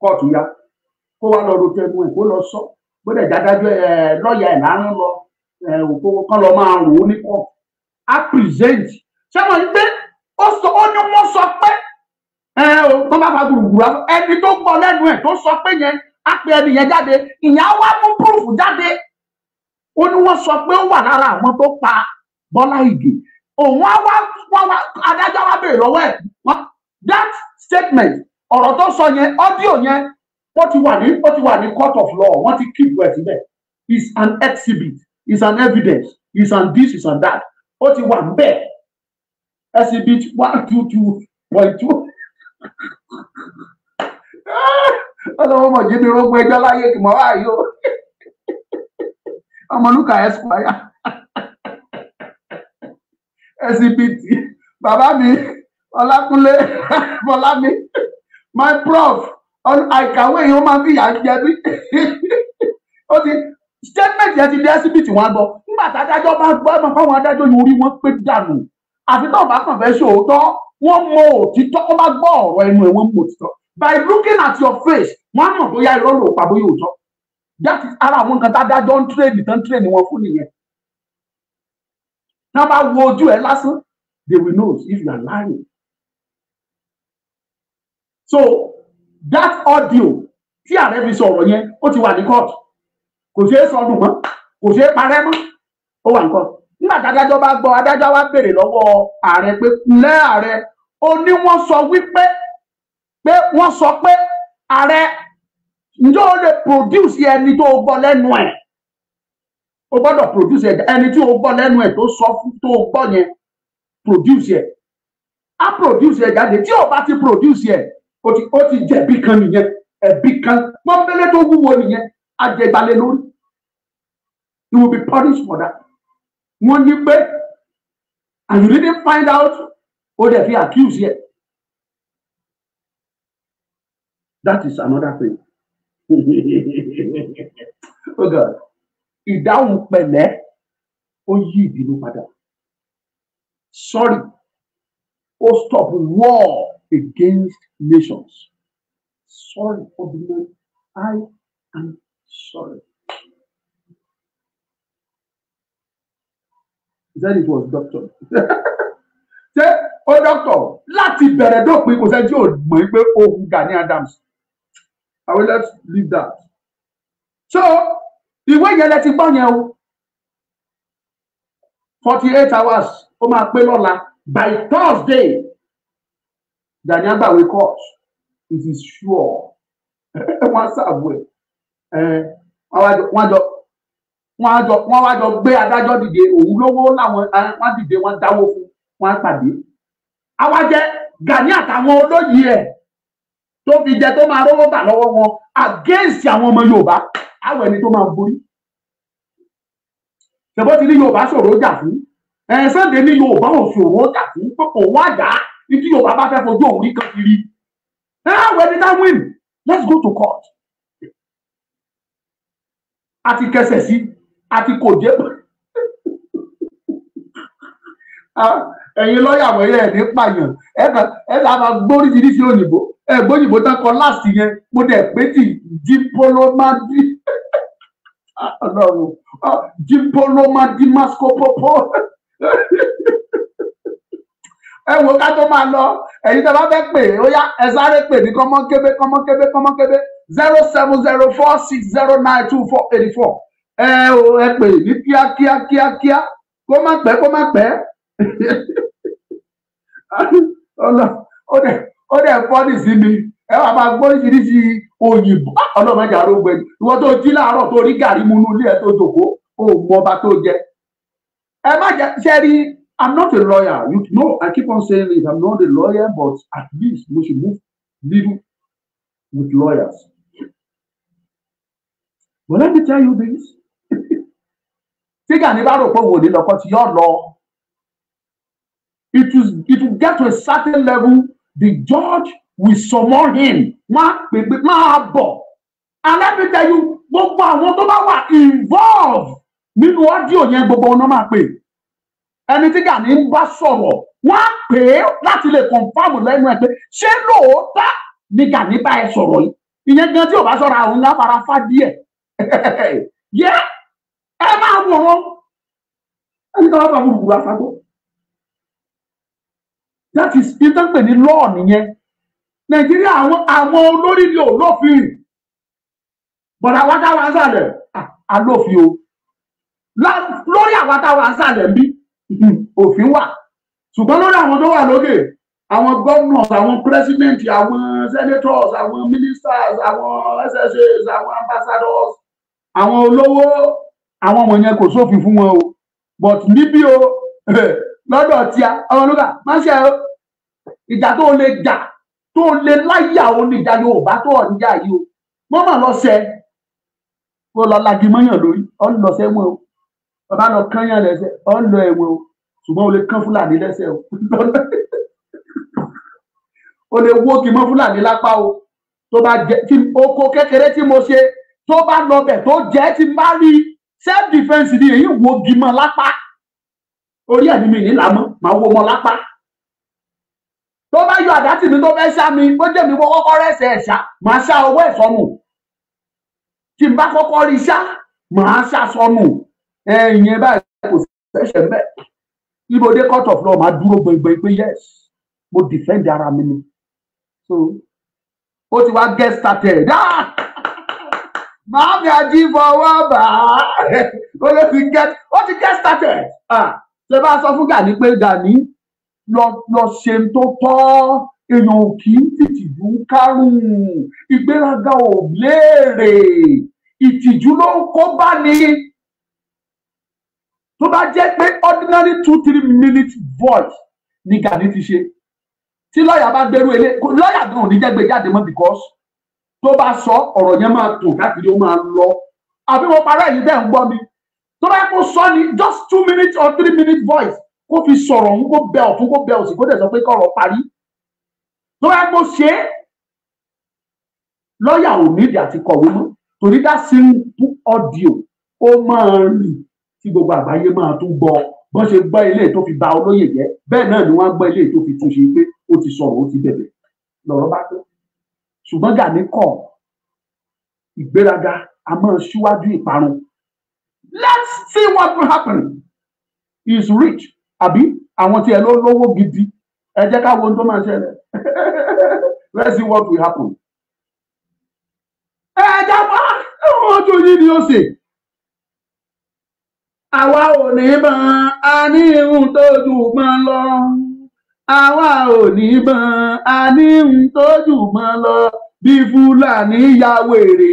kóòtù ya kó wá lọ ro tẹnu ẹ̀, kó lọ sọ gbọ́dọ̀ jádájọ́ ẹ lọ́ọ̀yà ẹ̀ lárùn lọ òkú kan lọ máa rò ó ní kóòtù á present. Ṣé wọ́n gbé ó sọ, ó ní wọ́n sọ pé ẹ ò tó bá fa gbùrùgbùrù, ẹni tó gbọ́ lẹ́nu ẹ̀ tó sọ pé yẹn á pe ẹni yẹn jáde, ìyẹn á wá mú proof jáde. Ó ní wọ́n sọ pé ó wà lára àwọn tó pa Bọ́lá Ìgè. Òun á wá adájọ́ wá béèrè lọ́wọ́ ẹ̀. That statement, ọ̀rọ̀ tó sọ yẹn, audio yẹn, ó ti wà ní court of law, wọ́n ti keep ẹ̀ síbẹ̀. Is an exhibit, is an evidence, is an this, is an that. Ó ti wà níbẹ̀. Exhibit 122.2. Ọlọ́wọ́ mọ̀ jíbi rógbó ẹjọ́ láyé kì mọ́ wáyé o. Ọmọlúkà Esquire. Exhibit. Bàbá mi, Ọlákúnlé, Bọ́lámi, my prof, àìkàwé yìí ó máa ń fìyà jẹ mí. Ó ti statement yẹn ti di exhibit wọn gbọ́. Nígbà tádájọ́ bá gbọ́, ẹ mọ̀ fáwọn adájọ́ yìí orí wọn pé dànù. Àfi tó bá kàn fẹ́ ṣòótọ́, wọ́n mọ òtítọ́, wọ́n bá gbọ́ ọ̀rọ̀ ẹnu ẹ̀, wọ́n mọ òtítọ́. By looking at your face, wọ́n mọ̀ bóyá irọ́ ló pa bóyá òótọ́. That is ara àwọn nǹkan tádájọ́ ń tírèdì tán tírèdì wọn fún nìyẹn. Tá bá wo ojú ẹ lásán, they will know if you are lying. So that audio tí ààrẹ fi sọ̀rọ̀ yẹn, ó ti wà ní court. Kò ṣeé sọnù mọ́, kò ṣeé parẹ́ mọ́, ó wà ní court. Nígbà tádájọ́ bá gbọ́, adájọ́ wá béèrè lọ́wọ́ ààrẹ pé ǹlẹ́ ààrẹ, ó ní wọ́n sọ wípé pé wọ́n sọ pé ààrẹ, ǹjẹ́ o lè produce ẹni tó gbọ́ lẹ́nu ẹ̀? O gbọ́dọ̀ produce ẹni tí o gbọ́ lẹ́nu ẹ̀ tó sọ fún tó gbọ́ yẹn, produce ẹ̀. Á produce ẹ̀ jáde. Tí o bá ti produce ẹ̀, ó ti jẹ̀bi kan nìyẹn, ẹ̀bi kan pọ́nbélé tó wúwo nìyẹn, á jẹ ìgbàlẹ̀ lórí. You will be punished for that. Wọ́n ní pé and you didn't find out, ó dẹ̀ fi accuse yẹ. That is another thing. Oh God. Ìdáhùn pẹ̀lẹ́ ó yí ìbínú padà. Sorry, ó stop war against nations. Sorry, obìnrin, I am sorry. He said it was doctor. Ṣé ó doctor láti bẹ̀rẹ̀ dópin kò sẹ́ni tí ò mọ̀ pé ogun Gani Adams. I will let's leave that. So ìwé yẹn lẹ ti gbọ́ yẹn o. 48 hours ó máa pé lọ́la by Thursday. Gani agbàwé court, it is sure. Wọ́n ṣàbò ẹ̀ wọ́n wá jọ gbé adájọ́ dìde, òun lówó láwọn wọ́n dìde, wọ́n dáwó fún, wọ́n pàdé. Àwa jẹ́ Gani àtàwọn olóyè ẹ̀ tó fi jẹ tó máa rówó gbà lọ́wọ́ wọn against àwọn ọmọ Yorùbá, àwọn ẹni tó máa borí. Ṣèbó ti ní Yorùbá ṣòro jà fún ẹ, Sunday ní Yorùbá ò ṣòro jà fún pé òun àjà ní tí Yorùbá bá fẹ́ fojú òun rí kan kiri. Àwọn ẹni tá win, let's go to court. A ti kẹsẹ̀ sí, a ti kò jẹ́. Ẹ̀yin lọ́ọ̀yà wọ̀nyí ẹ̀ ní pààyàn, ẹ̀ là máa gbóríṣiríṣi òyìnbó, ẹ̀ gbóyìnbó tán kọ láti yẹn, mo dẹ̀ pé tí jípolómádì ọlọ́run jípolómádì mascopopo. Ẹ wo ká tó máa lọ, ẹ̀yin tó bá fẹ́ pè ó yá ẹ sáré pè ní kọ́mọ́kébé kọ́mọ́kébé kọ́mọ́kébé 07046092484. Ẹ o ẹ pè ní kíákíá kíákíá, kó má pẹ́ kó má pẹ́. Ó dẹ̀ fọ́nì sí mi, ẹ wà máa gbóríṣiríṣi Òyìnbó ọlọ́mọdé arógbó ẹni. Ìwọ tó jí láàárọ̀ tó rí gàrí mu inú ilé ẹ tó jòkó, ó mọ ọba tó jẹ. Ẹ má jẹ ṣe rí. I'm not a lawyer. You know, I keep on saying it. I'm not a lawyer, but at least we should move little with lawyers. But let me tell you this. Tí Gani bá rò pé òun ò ní lọ́kọ́ tí yóò lọ. It will get to a certain level, the judge will summon him. Wọ́n á pè pé máa bọ̀. And let me tell you, gbogbo àwọn tó bá wà involved nínú audio yẹn, gbogbo wọn náà máa pè. Ẹni tí Gani ń bá sọ̀rọ̀, wọ́n á pè é láti lè confirm lẹ́nu ẹ̀ pé ṣé lóòótọ́ ni Gani bá ẹ sọ̀rọ̀ yìí. Ìyẹn gan tí ò bá sọ̀rọ̀, àwọn ńlá fara fá díẹ̀. Yẹ ẹ máa wọ̀ wọ́n. Ẹni tó bá bá gbùgbùrù àfagbó. That is ìtàn pè ní law nìyẹn. Nàìjíríà, àwọn olórí ni ò lófin. Bọ̀dà wa táwa ń sàlẹ̀, alófin o. Lórí àwa táwa ń sàlẹ̀ ń bí, òfin wà. Ṣùgbọ́n lórí àwọn tó wà lókè, àwọn governors, àwọn president, àwọn senators, àwọn ministers, àwọn SSAs, àwọn ambassadors, àwọn olówó, àwọn wọ̀nyẹn, kò sófin fún wọn o. But níbí o, lọ́dọ̀ tíá, ọmọlúkà má ṣe o. Ìjà tó lè jà tó lè láyà o ní ìjà Yorùbá tó ọ̀ níjà yìí o. Wọ́n mà lọ sẹ kó lọ lagi mọ́yàn lórí, ọ̀ ń lọ sẹ́wọ̀n o. Bàbá lọ kányàn lẹ́sẹ̀, ọ̀ ń lọ ẹ̀wọ̀n o. Ṣùgbọ́n o lè kán Fúlàní lẹ́sẹ̀ o, o lè wó kí mọ́ Fúlàní lápá o. Tó bá jẹ tí oko kékeré tí mo ṣe, tó bá lọ bẹ̀ tó jẹ́, tí n bá rí, self defence ni èyí. Wo gímọ̀ lápá orí ẹ̀ ní mi ní làmọ́, màá wo mọ́ lápá. Tó bá yọ àdá tì mí, tó fẹ́ ṣá mi, ó jẹ́ mi wọ́n kọ́kọ́ rẹ̀sẹ̀ ẹ̀ ṣá, màá ṣá owó ẹ̀ sọnù. Tí n bá kọ́kọ́ rí ṣá, màá ṣá sọnù. Ẹ̀yìn báyìí kò sẹ́sẹ̀ mbẹ́. Ibodè court of law, máa dúró gbẹngbẹng pé yes, mo defend ara mi ni. So ó ti wá get started. Ah! Màámi ajífọwọ́ bá ó ló ti get, ó ti get started. Ah! Ṣe bá sọ fún Gani pé Gani lọ lọ ṣe tó tọ́, èèyàn ò kì í tìtìjú kárùn-ún, ìgbéraga ò léèrè, ìtìjú ló ń kó bá ní. Tó bá jẹ́ pé ordinary 2-3 minute voice ni Gani ti ṣe, tí lọ́ọ̀yà bá gbèrú ilé, lọ́ọ̀yà gan ò ní jẹ́ gbé jáde mọ́, because tó bá sọ ọ̀rọ̀ yẹn, máa tò káàkiri, ó máa lọ. Àbí mo parọ́? Èyí bẹ́ẹ̀ ń gbọ́ mi, tó bá yẹ kó sọ ní just 2 minutes or 3 minutes voice, kó fi sọ̀rọ̀ òun, kó bẹ ọ̀tún, kó bẹ òsì, kó dẹ̀ sọ pé kọ̀rọ̀ parí, tó bá yẹ kó ṣe é, lọ́ọ̀yà ò nídìí àti kọ̀wé mọ́, torí that simple audio, ó máa rìn tí gbogbo àgbáyé máa tún gbọ́. Bọ́n ṣe gbọ́ ilé tó fi ba olóyè jẹ́, bẹ́ẹ̀ náà ni wọ́n gbọ́ ilé tó fi túnṣe pé ó ti sọ̀rọ̀, ó ti bẹ̀bẹ̀, lọ̀rọ̀ bá tó. Ṣùgbọ́n Gani kọ̀. Ìgbéraga a máa ṣíwájú ìparun. Let's see what will happen. He is rich, àbí? Àwọn tí ẹ ló lówó gidi. Ẹ jẹ́ ká wo ohun tó máa ṣẹlẹ̀. Let's see what will happen. Ẹ jẹ́ wá ohun tó yí ni ó ṣe. Àwa ò ní bọn, a ní ihun tó jù bọn lọ. Àwa ò ní bọn, a ní ihun tó jù bọn lọ. Bí Fúlàní ya wèrè,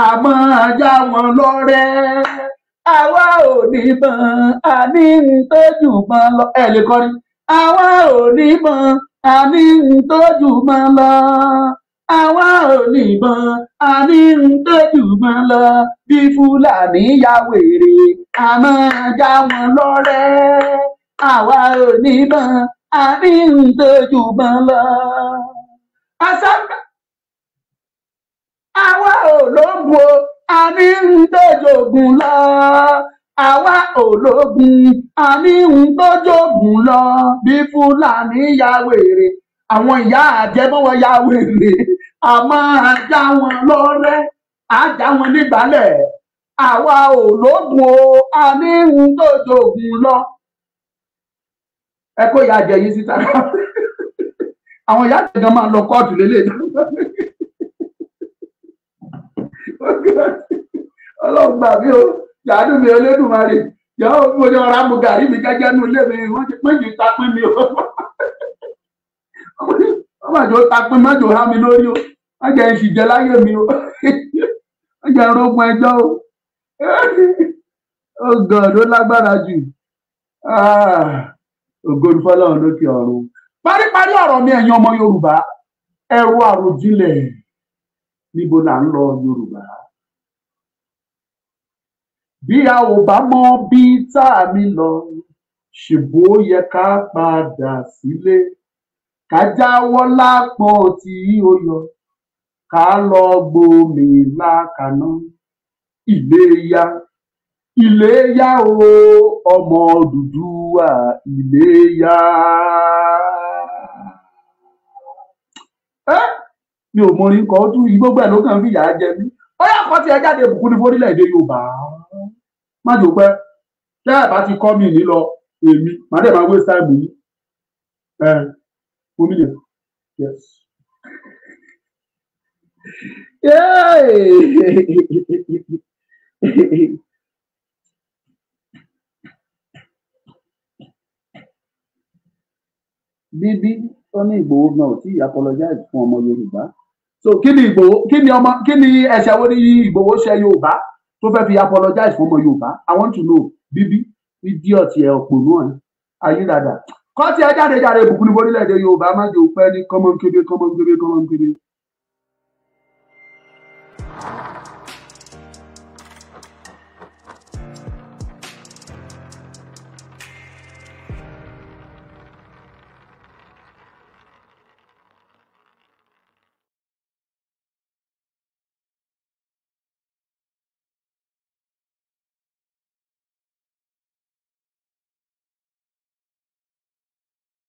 àmọ́ ajá wọn lọ́rẹ́. Àwa ò ní bọn, a ní ihun tó jù bọn lọ. Ẹ lè kọrin. Àwa ò ní bọn, a ní ihun tó jù bọn lọ. Àwa ò ní bọn, a ní ihun tó jù bọn lọ. Bí Fúlàní ya wèrè, àmọ́ ajá wọn lọ́rẹ́. Àwa ò ní bọn, a ní ihun tó jù bọn lọ. Àṣà àwa ò lógun o, a ní ihun tó jogun lọ. Àwa ò lógun, a ní ihun tó jogun lọ. Bí Fúlàní ya wèrè, àwọn ìyá àjẹmọ́wọ́ ya wèrè, àmọ́ ajá wọn lọ́rẹ́, ajá wọn nígbàlẹ̀. Àwa ò lógun o, a ní ihun tó jogun lọ. Ẹ kó ìyá àjẹ yìí síta. Àwọn ìyá àjẹ gan máa lọ kóòtù lélẹ̀. Ọlọ́run gbà mí o, ṣàánú mi Olódùmarè. Yàrá mo ní ọ̀rá mu gàrí mi gẹ́gẹ́ nínú ilé mi, wọ́n ti pín jù ta pín mi o. Wọ́n máa jọ ta pín mọ́jọ há mi lórí o. Má jẹ́ ń ṣìjẹ láyé mi o, má jẹ́ ń rógun ẹjọ́ o. Oh God, ó lágbára jù. Ògo ni fọ́lọ́run lókè ọ̀run. Paríparí ọ̀rọ̀ mi, ẹ̀yin ọmọ Yorùbá, ẹ̀rù àròjinlẹ̀, níbo là ń lọ Yorùbá? Bí a ò bá mọ bí tá a mi lọ, ṣèbó yẹ ká padà sílé, ká jáwọ́ lápọ̀n tí ó yọ, ká lọ gbòmì lákaná. Iléyá, Iléyá o, ọmọ Odùduwà, Iléyá. Mi ò mọrin kọ, ó tún gbogbo ẹ̀ ló kàn fi yà á jẹ mí. Ó yà kọ́ tí ẹ jáde, ìbùkún ní fórílẹ̀-èdè Yorùbá. Má jò pẹ́ tẹ́ ẹ bá ti kọ́ mi ní lọ, èmi màá dẹ̀ máa waste time yìí. Ẹ omi lè yes. Bíbí ó ní Ìgbòho gan ò tí ì apologize fún ọmọ Yorùbá. So kí ni Ìgbòho, kí ni ọmọ, kí ni ẹ̀ṣẹ̀ wo ni Ìgbòho ṣe Yorùbá tó fẹ́ fi apologize fún ọmọ Yorùbá? I want to know. Bíbí idiot ẹ, òpònú ẹ, ayírádà, kọ́ tí ẹ jáde jáde. Ìbùkún ní orílẹ̀-èdè Yorùbá. Má jẹ́ òpẹ́ ní kọ́mọ́nkébé, kọ́mọ́nkébé, kọ́mọ́nkébé.